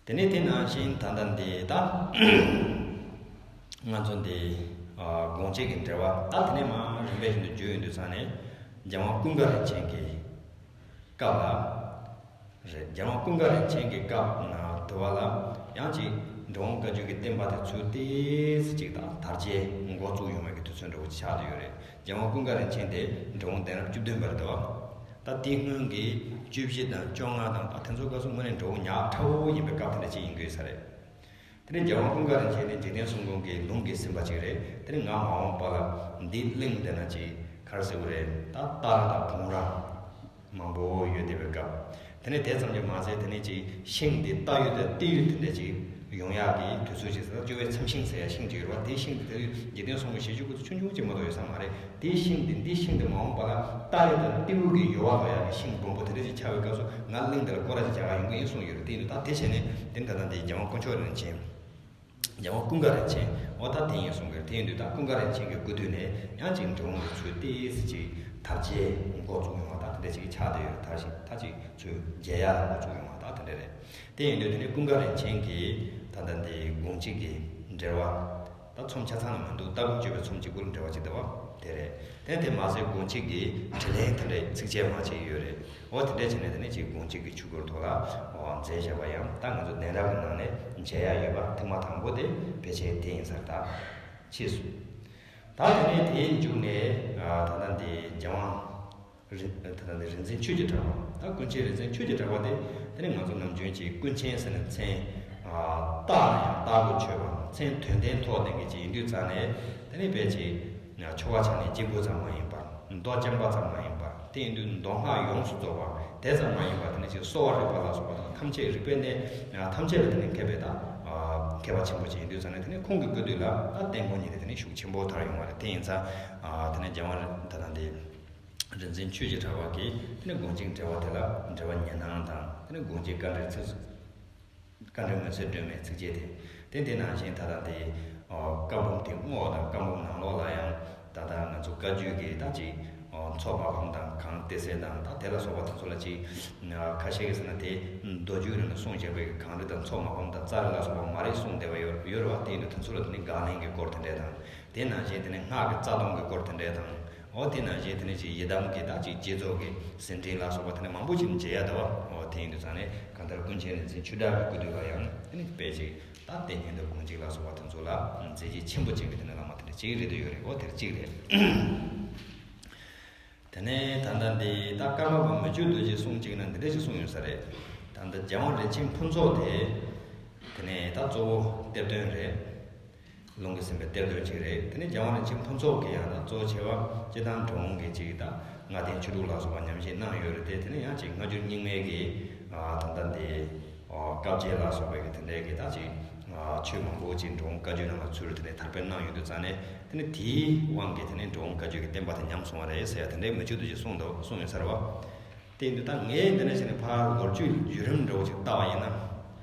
དེ་ནས་དེ་ནང་བཞིན་ད་ལྟ་འདི་ད་ང་ཚོ་འདི་ཨ་དགོངས་གཅིག་གི་འགྲེལ་པ་ད་དེ་ནས་མར་རིམ་པས་བཞིན་དུ་བརྗོད་ཡོང་དུས་ཙང་ནས་རྒྱལ་དབང་ཀུན་དགའ་རིན་ཆེན་གྱི་སྐབས་ལ། རེད། རྒྱལ་དབང་ཀུན་དགའ་རིན་ཆེན་གྱི་སྐབས་ན་དུ་བ་ལ་ཡང་ཅིག་འགྲོ་འོང་བཀའ་བརྒྱུད་ཀྱི་བསྟན་པ་དེ་ཚུར་ཏོག་ཙམ་ཅིག་དང་དར་རྒྱས་འགོ་བཙུགས་ཡོང་བའི་གི་དུས་ཚོད་འདྲ་བོ་ཅིག་ཆགས་བསྡད་ཡོད་རེད། རྒྱལ་དབང་ཀུན་དགའ་རིན་ཆེན་དེ་འགྲོ་འོང་གདན་རབས་བཅུ་བདུན་པ་རེད་དོ། ད་དེའི་སྔོན་གྱི་བཅུ་བཞི་དང་བཅོ་ལྔ་དང་ད་དེ་ཚོ་སྐབས་སུ་དངོས་གནས་འགྲོ་འོང་ཉག་ཕྲ་བོ་ཡིན་པའི་སྐབས་དེ་འདྲ་ཅིག་ཡིན་དགོས་ས་རེད། དེ་ནས་རྒྱལ་དབང་ཀུན་དགའ་རིན་ཆེན་དེ་འཇིག་རྟེན་གསུམ་མགོན་གྱི་ལུང་གིས་ཟིན་པ་ཅིག་རེད། དེ་ནས་ང་མ་འོངས་པ་ལ་འདི་གླེང་བསྡད་ན་ཅིག་ག་རེ་ཟེར་དགོས་རེད། ད་སྟག་ར་དང་བོང་ར་མང་པོ་ཡོད་བསྡད་པའི་སྐབས། དེ་ནས་དེ་ཙམ་གྱིས་མ་ཟད་དེ་ནས་ཅིག་ཤིང་དེ་སྟག་ཡོས་དང་ཏི་ཡོས་དེ་འདྲ་ཅིག་ཡོང་ཡག་གི་དུས་ཚོད་ཅིག་ཟེར། ད་ཅོ་ཝེ་ཚེམ་ཤིང་ཟེར་ཡ་ཤིང་ཅིག་ཡོད་རེད་བ། དེའི་ཤིང་དེ་དེ་དུས་འཇིག་རྟེན་གསུམ་གྱི་ཞེ་གཅིག་པུ་ཚོ་ཆུང་ཆུང་ཅིག་མ་གཏོགས་ཡོད་ས་མ་རེད། དེའི་ཤིང་དེ་འདིའི་ཤིང་དེ་མ་འོངས་པ་ལ་སྟག་ཡོས་དང་ཏི་ཡོས་ཀྱི་ཡོལ་བ་ལོག་ཡག་གི་ཤིང་སྦོམ་པོ་དེ་འདྲ་ཅིག་ཆགས་པའི་སྐབས་སུ་ང་གླིང་དེ་ལ་སྐོར་ར་ཅིག་རྒྱག་ག་ཡོང་གི་ཡིན་གསུངས་ཡོད་རེད། དེ་ཡིན་དུས་ད་དེ་བྱས་ནས་དེ་ད་ལྟ་འདི་རྒྱལ་དབང་དཀོན་མཆོག་རིན་ཆེན། རྒྱལ་དབང་ཀུན་དགའ་རིན་ཆེན། འོ་ད་དེ་ཡིན་གསུང་གི་རེད། དེ་ཡིན་དུས་ད་ཀུན་དགའ་རིན་ཆེན་གྱི་སྐུ་དུས་ནས་ཡང་ཅིག་འགྲོ་འོང་གི་ཚུལ་ཏོག་ཙམ་ཅིག་དར་རྒྱས་འགོ་བཙུགས་ཡོང་བ་ད་དེ་འདྲ་ཅིག་ཆགས་བསྡད་ཡོད། ད་ཅིག་ད་ཅིག་ཚུལ་རྒྱས་ཡག་འགོ་བཙུགས་ཡོང་བ་ད་དེ་འདྲ་རེད། དེ་ཡིན་དུས་དེ་ནས་ཀུན་དགའ་རིན་ཆེན་གྱིས་ད་ལྟ་འདི་དགོངས་གཅིག་གི་འགྲེལ་པ། ད་ཚོམས་ཆ་ཚང་ལ་མི་འདུག་སྟ་གོན་སྤྱོད་པའི་ཚོམས་གཅིག་པུ་ལ་འབྲེལ་བ་ཅིག་འདུག་བ། དེ་རེད། དེ་དེ་མ་ཟད་དགོངས་གཅིག་གི་དྲི་ལན་དེ་འདྲའི་ཚིགས་བཅད་མ་ཅིག་ཡོད་རེད། འོ་དེ་འདྲ་བྱས་ནས་དེ་ནས་ཅིག་དགོངས་གཅིག་གི་ཆོས་སྐོར་ཐོག་ལ་འོ་མཛད་བཞག་པ་ཡང་ད་ང་ཚོ་གདན་རབས་ཀྱི་ནང་ནས་མཇལ་ཡ་ཡོད་པ་ཐེངས་མ་དང་པོ་དེ་ཕལ་ཆེར་དེ་ཡིན་ས་རེད། ད་ཕྱིས་སུ། ད་དེ་ནས་དེའི་མཇུག་ནས་ད་ལྟ་འདི་རྒྱལ་དབང་རིན་ད་ལྟ་འདི་རིག་འཛིན་ཆོས་ཀྱི་གྲགས་པ། ད་ཀུན་མཁྱེན་རིག་འཛིན་ཆོས་ཀྱི་གྲགས་པ་དེ། དེ་ནས་ང་ཚོ་ནམ་རྒྱུན་གྱི་ཀུན་མཁྱེན་ཟེར་ནས་མཚན་བཏགས་ན་ཡང་བཏགས་དགོས་ཆོད་པ། མཚན་དོན་ལྡན་ཐོགས་ལྡན་གྱི་ཅིག་ཡིན་དུས་ཙང་ནས། དེ་ནས་དཔེ་ཅིག་ཆོ་ག་བྱ་ནི་གཅིག་པུ་ཙམ་མ་ཡིན་པ། མདོ་རྐྱང་པ་ཙམ་མ་ཡིན་པ། དེ་ཡིན་དུས་མདོ་སྔགས་ཡོངས་སུ་རྫོགས་པ་དེ་ཙམ་མ་ཡིན་པ། དེ་ནས་ཅིག་གསོ་བ་རིག་པ་ལ་སོགས་པ་དང་ཐམས་ཅད་རིག་པའི་གནས་ཐམས་ཅད་ལ་དེ་ནས་མཁས་པའི་ད་མཁས་པ་ཆེན་པོ་ཅིག་ཡིན་དུས་ཙང་ནས། དེ་ནས་ཁོང་གི་སྐུ་དུས་ལ་ད་དཔལ་མགོན་གཉིས་དེ་དེ་ནས་ཤུགས་ཆེན་པོ་དར་ཡོང་བ་རེད། དེ་ཡིན་ཙང་དེ་ནས་རྒྱལ་དབང་ད་ལྟ་འདི་རིག་འཛིན་ཆོས་ཀྱི་གྲགས་པ་གིས་དེ་ནས་དགོངས་གཅིག་འགྲེལ་བ་དེ་ལ་འགྲེལ་པ་ཉི་སྣང་དང་། དེ་ནས་དགོངས་གཅིག་དཀའ་འགྲེལ་ཚིག་དཀའ་འགྲེལ་མངོན་གསལ་སྒྲོན་མའི་ཚིགས་བཅད་དེ། དེ་དེ་ནང་བཞིན་ད་ལྟ་དེ་བཀའ་འབུམ་དེ་བསྔོགས་དང་། བཀའ་འབུམ་ནང་ལོགས་ལ་ཡང་ད་ལྟ་ང་ཚོ་བཀའ་བརྒྱུད་ཀྱི་ད་ཅིག་མཚོ་མ་ཕམ་དང་གངས་ཏི་སེ་དང་། ད་དེ་ལ་སོགས་པ་དེ་ཚོ་ལ་ཅིག་ཁ་ཤས་ཀྱིས་ཟེར་ན། དེ་མདོ་རྒྱུད་རིང་ལ་གསུངས་བཞག་པའི་གངས་རི་དང་མཚོ་མ་ཕམ་དང་ཙཱ་རི་ལ་སོགས་པ་མ་རེད་གསུངས་བསྡད་པ་ཡོད་ཡོད་རེད་བ། དེ་ཡིན་དུས་དེ་ཚོ་ལ་དེ་ནས་དགག་ལན་གྱི་སྐོར་དེ་འདྲས་དང་། དེ་ནང་བཞིན་དེ་ནས་སྔགས་ཀྱི་རྩ་ལྟུང་གི་སྐོར་དེ་འདྲས་དང་། འོ་དེ་ནང་བཞིན་དེ་ནས་ཅིག་ཡི་དམ་གྱི་ད་ཅིག་རྗེས་ཚོགས་ཀྱི་ཟིན་བྲིས་ལ་སོགས་པ་དེ་ནས་མང་པོ་ཅིག་མཇལ་ཡ་འདུག་བ། འོ་དེ་ཡིན་དུས་ཙང་ནས་གང་ལྟར་ཀུན་མཁྱེན་རིག་འཛིན་ཆོས་གྲགས་ཀྱི་སྐུ་དུས་ལ་ཡང་དེ་ནས་དཔེ་ཅིག་ད་བསྟན་སྙིང་དང་དགོངས་གཅིག་ལ་སོགས་པ་དེ་ཚོ་ལ་མཛད་རྗེས་ཆེན་པོ་ཅན་གྱི་དེ་ནས་བླ་མ་དེ་འདྲ་ཅིག་རེད་འདོད་ཡོད་རེད། འོ་དེ་གཅིག་རེད། དེ་ནས་ད་ལྟ་འདི་ད་ཀརྨ་པ་མི་བསྐྱོད་རྡོ་རྗེས་གསུངས་གཅིག་ན་འདི་འདྲ་ཞིག་གསུངས་ཡོད་ས་རེད། ད་ལྟ་རྒྱལ་དབང་རིན་ཆེན་ཕུན་ཚོགས་དེ། དེ་ནས་ད་གཙོ་བོ་གཏེར་སྟོན་རེད། ལུང་གིས་ཟིན་པའི་གཏེར་སྟོན་ཅིག་རེད། དེ་ནས་རྒྱལ་དབང་རིན་ཆེན་ཕུན་ཚོགས་ཀྱིས་ཡང་ད་གཙོ་ཆེ་བ་སྤྱིར་བཏང་འབྲི་གུང་གི་ཅིག་ད་ལྔ་ལྡན་ཆོས་ལུགས་ལ་སོགས་པ་ཉམས་བཞེས་གནང་ཡོད་རེད་དེ། དེ་ནས་ཡང་ཅིག་སྔ་འགྱུར་རྙིང་མའི་གི་ད་ལྟ་འདི་བཀའ་བརྒྱད་ལ་སོགས་པའི་གི་དེ་འདྲའི་གི་ད་ཅིག་ཆོས་མང་པོ་ཅིག་འབྲི་གུང་བཀའ་བརྒྱུད་ནང་ལ་ཚུར་དེ་ནས་དར་སྤེལ་གནང་ཡོད་དུས་ཙང་ནས། དེ་ནས་དེའི་དབང་གིས་དེ་ནས་འབྲི་གུང་བཀའ་བརྒྱུད་ཀྱི་བསྟན་པ་དེ་ཉམས་སོང་བ་རེད་ཟེར་ཡ་དེ་འདྲའི་མི་བསྐྱོད་རྡོ་རྗེས་གསུངས་འདུག་གསུངས་ཡོད་ས་རེད་བ། དེ་ཡིན་དུས་ད་ངས་འདི་ནས་བྱས་ནས་ཕར་ལོ་རྒྱུས་བརྒྱུད་རིམ་འདྲ་བོ་ཅིག་བལྟ་བ་ཡིན་ན།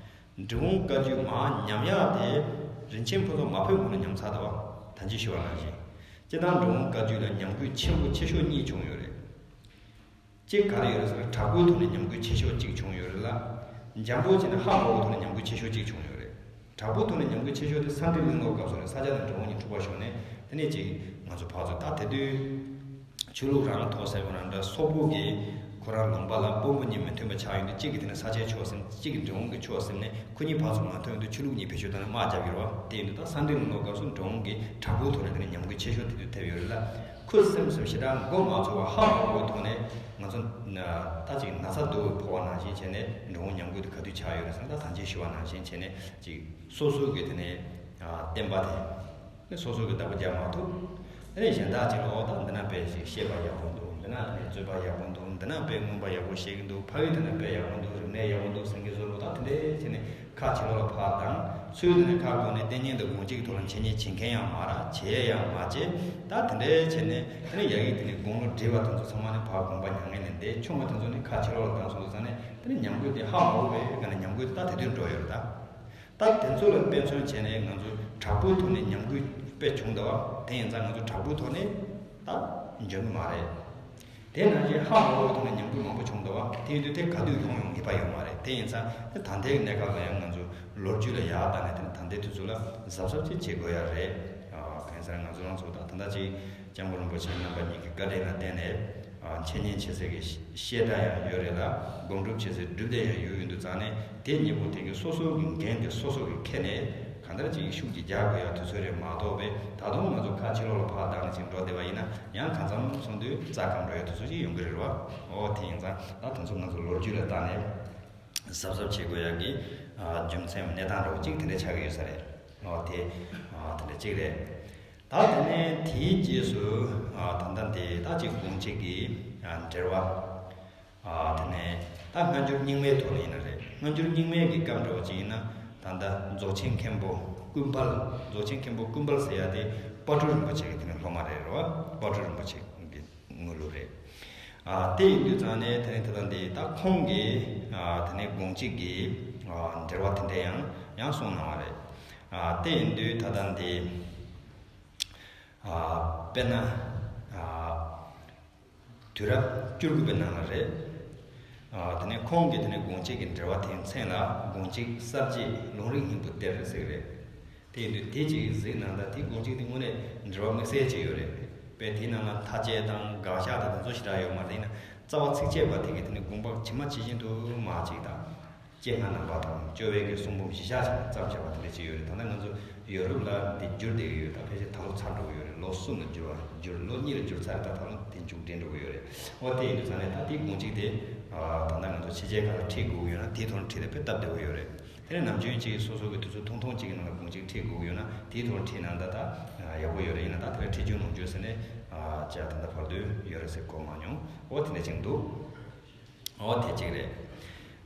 འབྲི་གུང་བཀའ་བརྒྱུད་མར་ཉམས་ཡག་དེ་རིན་ཆེན་ཕུན་ཚོགས་མ་ཕེབས་གོང་ལ་ཉམས་ཚར་འདུག་བ། ད་ཅི་ཞུ་བ་ནང་བཞིན། སྤྱིར་བཏང་འབྲི་གུང་བཀའ་བརྒྱུད་ལ་ཉམས་རྒུད་ཆེན་པོ་ཆེ་ཤོས་གཉིས་བྱུང་ཡོད་རེད། གཅིག་ག་རེ་ཡོད་རེད་ཟེར་ན། དྲག་པོའི་ཐོག་ནས་ཉམས་རྒུད་ཆེ་ཤོས་གཅིག་བྱུང་ཡོད་རེད་ལ། འཇམ་པོ་བྱས་ནས་ཧ་མ་གོ་བའི་ཐོག་ནས་ཉམས་རྒུད་ཆེ་ཤོས་གཅིག་བྱུང་ཡོད་རེད། དྲག་པོའི་ཐོག་ནས་ཉམས་རྒུད་ཆེ་ཤོས་དེ་ས་འབྲིང་གླིང་ལོ་སྐབས་སུ་རེད། ས་སྐྱ་དང་འབྲི་གུང་གཉིས་འཁྲུག་པ་ཤོར་ནས། དེ་ནས་ཅིག་ང་ཚོ་ཕར་ཚུར་ད་དེ་དུས་ཆོས་ལུགས་རང་ཐོག་ཟེར་བ་རང་འདྲ། སོག་པོ་གིས་ཁོ་རང་ལུང་པ་ལ་དཔོན་པོ་གཉིས་མི་མཐུན་པ་ཆགས་ཡོང་དུས། གཅིག་གིས་དེ་ནས་ས་སྐྱའི་ཕྱོགས་ཟིན། གཅིག་གིས་འབྲི་གུང་གི་ཕྱོགས་ཟིན་ནས། ཁོ་གཉིས་ཕར་ཚུར་མ་མཐུན་ཡོང་དུས་ཆོས་ལུགས་གཉིས་བེད་སྤྱོད་བཏང་ནས་དམག་རྒྱབ་ཡོད་རེད་བ། དེ་ཡིན་དུས་ད་ས་འབྲིང་གླིང་ལོ་སྐབས་སུ་འབྲི་གུང་གིས་དྲག་པོའི་ཐོག་ནས་དེ་ནས་ཉམས་རྒུད་ཆེ་ཤོས་དེ་དུས་ཐེབས་ཡོད་རེད་ལ། ཁོ་སེམས་སུ་ཞེ་དྲག་མགོ་མ་ཚོས་པ་ཧ་མ་གོ་བའི་ཐོག་ནས་ང་ཚོ་ད་ཅིག་ན་ཚ་རྡོ་ཕོག་པ་ནང་བཞིན་བྱས་ནས་འབྲི་གུང་ཉམས་རྒུད་དེ་ག་དུས་ཆགས་ཡོད་རེད་ཟེར་ན། ད་ད་ཅི་ཞུ་བ་ནང་བཞིན་བྱས་ནས་ཅིག་སོ་སོ་གི་དེ་ནས་བསྟན་པ་དེ་ནས་སོ་སོ་གི་བདག་པོ་རྒྱག་མ་ཐུབ། དེ་ནས་གཞན་དག་ཅིག་ལ། འོ་ད་འདི་ན་དཔེ་ཞིག་བཤད་པ་ཡག་པོ་འདུག་འདི་ན་དཔེ་རྩོད་པ་ཡག་པོ་འདུག་འདི་ན་དཔེ་མངོན་པ་ཡག་པོ་བཤད་ཀྱི་འདུག་ཕ་ཡུལ་དེ་ན་དཔེ་ཡག་པོ་འདུག་རིག་གནས་ཡག་པོ་འདུག་ཟེར་གྱི་བཟོ་འདུག་ད་དེ་འདྲས་བྱས་ནས་ཁ་ཕྱི་ལོགས་ལ་ཕར་བཏང་། ཚུལ་དེ་ནས་ཁ་བསྐོར་ནས་བསྟན་སྙིང་དང་དགོངས་གཅིག་གི་ཐོག་ལ་འཆད་ཉན་བྱེད་མཁན་ཡང་མ་རག་བྱེད་ཡ་ཡང་མ་བྱེད། ད་དེ་འདྲས་བྱས་ནས་དེ་ནས་ཡ་གི་དེ་ནས་དགུང་ལོ་བགྲེས་པ་དེ་ཚོ་ཚང་མ་ནས་ཕར་དགོངས་པ་མྱ་ངན་ལས་འདས། ཆུང་བ་དེ་ཚོ་ནས་ཁ་ཕྱི་ལོགས་ལ་བཏང་སོང་དུས་ཙང་ནས། དེ་ནས་ཉམས་རྒུད་དེ་ཧ་མ་གོ་བའི་སྒང་ནས་ཉམས་རྒུད་དེ་ད་དེ་དུས་འགྲོ་ཡོད་རེད་ད། ད་དེ་ཚོ་ལ་དཔེ་མཚོན་བྱས་ནས་ང་ཚོ་དྲག་པོའི་ཐོག་ནས་ཉམས་རྒུད་དཔེ་བྱུང་འདུག་བ། དེ་ཡིན་ཙང་ང་ཚོ་དྲག་པོའི་ཐོག་ནས་ད་འཇོན་གི་མ་རེད། དེ་ནང་བཞིན་ཧ་མ་གོ་བའི་ཐོག་ནས་ཉམས་རྒུད་མང་པོ་བྱུང་འདུག་བ། དེ་ཡིན་དུས་དེ་ག་དུས་ཡོང་ཡོང་ངེས་པ་ཡོད་མ་རེད། དེ་ཡིན་ཙང་དེ་ད་ལྟའི་གནས་སྐབས་ལ་ཡང་ང་ཚོ་ལོ་རྒྱུས་ལ་ཡར་བལྟས་ནས། དེ་ད་ལྟའི་དུས་ཚོད་ལ་གཟབ་གཟབ་ཅིག་བྱེད་དགོས་ཡ་རེད། གང་ཡིན་ཟེར་ན་ང་ཚོ་རང་ཚོ་ད་ད་ལྟ་ཅིག་སྐྱབས་མགོན་རིན་པོ་ཆེ་རྣམ་པ་གཉིས་ཀྱི་བཀའ་དྲིན་ལ་བརྟེན་ནས། འཆད་ཉན་བྱེད་སའི་གི་བཤད་གྲྭ་ཡང་ཡོད་རེད་ལ། སྒོམ་སྒྲུབ་བྱེད་སའི་སྒྲུབ་སྡེ་ཡང་ཡོད་ཡོད་དུས་ཙང་ནས། དེ་གཉིས་པོ་དེ་གི་སོ་སོ་གི་འགན་དེ་སོ་སོ་གི་འཁྱེར་ནས་གང་ལྟར་ཅིག་ཤུགས་ཀྱིས་རྒྱག་དགོས་ཡ་དུས་ཚོད་རེད་མ་གཏོགས་པས། ད་དུང་ང་ཚོ་ཁ་ཕྱི་ལོགས་ལ་ཕར་བཏང་ནས་ཅིག་འགྲོ་བསྡད་པ་ཡིན་ན། ཡང་གང་འཚམ་སོང་དུས་རྩ་སྐམ་འགྲོ་ཡ་དུས་ཚོད་ཅིག་ཡོང་གི་རེད་བ། འོ་དེ་ཡིན་ཙང་ད་དེ་ཚོ་ང་ཚོ་ལོ་རྒྱུས་ལ་བལྟས་ནས་གཟབ་གཟབ་བྱེད་དགོས་ཡ་གི་རྒྱུ་མཚན་གནས་སྟངས་འདྲ་བོ་ཅིག་དེ་འདྲ་ཆགས་ཀྱི་ཡོད་ས་རེད། འོ་དེ་དེ་འདྲ་ཅིག་རེད། ད་དེ་ནས་དེའི་རྗེས་སུ་ད་ལྟ་འདི་ད་ཅིག་དགོངས་གཅིག་གི་འགྲེལ་བ། དེ་ནས་ད་སྔ་འགྱུར་རྙིང་མའི་ཐོག་ནས་ཡིན་ན་རེད། སྔ་འགྱུར་རྙིང་མའི་གི་སྐབས་འདྲ་བོ་ཅིག་ཡིན་ན། ད་ལྟ་རྫོགས་ཆེན་མཁན་པོ་ཀུན་དཔལ། རྫོགས་ཆེན་མཁན་པོ་ཀུན་དཔལ་ཟེར་ཡ་དེ་དཔལ་སྤྲུལ་རིན་པོ་ཆེ་གི་དེ་ནས་སློབ་མ་རེད་རེད་བ། དཔལ་སྤྲུལ་རིན་པོ་ཆེ་གི་དངོས་ལུགས་རེད། དེ་ཡིན་དུས་ཙང་ནས་དེ་ནས་ད་ལྟ་འདི་ད་ཁོང་གིས་དེ་ནས་དགོངས་གཅིག་གི་འགྲེལ་བ་དེ་འདྲ་ཡང་ཡང་གསུངས་གནང་བ་རེད། དེ་ཡིན་དུས་ད་ལྟ་འདི། དཔེར་ན། དུས་རབས་བཅུ་དགུ་པའི་ནང་ལ་རེད། དེ་ནས་ཁོང་གིས་དེ་ནས་དགོངས་གཅིག་གི་འགྲེལ་བ་དེའི་མཚན་ལ་དགོངས་གཅིག་གསར་བརྗེའི་ལུང་རིགས་སྙིང་པོའི་གཏེར་ཟེར་གི་རེད། དེ་ཡིན་དུས་དེ་ཅིག་གཟིགས་ན། ད་དེ་དགོངས་གཅིག་དེ་དངོས་གནས་འགྲེལ་བ་དམིགས་བསལ་ཅིག་ཡོད་རེད། དཔེ་དེའི་ནང་ལ་མཐའ་དཔྱད་དང་དགག་བཞག་དང་དེ་ཚོ་ཞེ་དྲག་ཡོད་མ་རེད། ཡིན་ན་རྩ་བ་ཚིགས་བཅད་པ་དེ་གི་དེ་ནས་དགོངས་པ་ཇི་མ་ཇི་བཞིན་དུ་མར་ཅིག་དང་། སྤྱན་སྔ་ནང་པ་དང་བཅོ་ལྔའི་གསུང་འབུམ་གཞི་བཞག་བྱས་ནས་བརྩམས་བྱས་པ་དེ་འདྲ་ཅིག་ཡོད་རེད། ད་ལྟ་ང་ཚོ་ཡོ་རོབ་ལ་འདི་བསྒྱུར་བསྡད་ཀྱི་ཡོད། ད་ཕལ་ཆེར་ད་ལོ་ཚར་འགྲོ་གི་ཡོད་རེད། ལོ་གསུམ་ལ་བསྒྱུར་བ་བསྒྱུར་ལོ་གཉིས་ལ་བསྒྱུར་ཚར་རེད། ད་ད་ལོ་དེ་མཇུག་སྒྲིལ་འགྲོ་གི་ཡོད་རེད། འོ་དེ་ཡིན་དུས་ཙང་ནས་ད་དེའི་དགོངས་གཅིག་དེ་ད་ལྟ་ང་ཚོ་ཕྱི་རྒྱལ་ཁག་ལ་ཁྲིད་དགོས་ཀྱི་ཡོད་ན་དེའི་ཐོག་ནས་ཁྲིད་དེ་དཔེ་སྟབས་བདེ་པོ་ཡོད་རེད། དེ་ནས་ནམ་རྒྱུན་གཅིག་སོ་སོ་གི་དུས་ཚོད་ཐུང་ཐུང་གཅིག་གི་ནང་ལ་དགོངས་གཅིག་ཁྲིད་དགོས་ཀྱི་ཡོད་ན་དེའི་ཐོག་ཁྲིད་ན་ད་ད་ཡག་པོ་ཡོད་རེད། ཡིན་ན་ད་དེ་ལ་ཁྲིད་རྒྱུ་ནོར་རྒྱུ་ཟེར་ནས་ཅག་ད་ལྟ་བར་དུ་ཡོད་རེད་ཟེར་གོ་མ་མྱོང་། འོ་དེ་འདྲ་ཅིག་འདུག་འོ་དེ་གཅིག་རེད།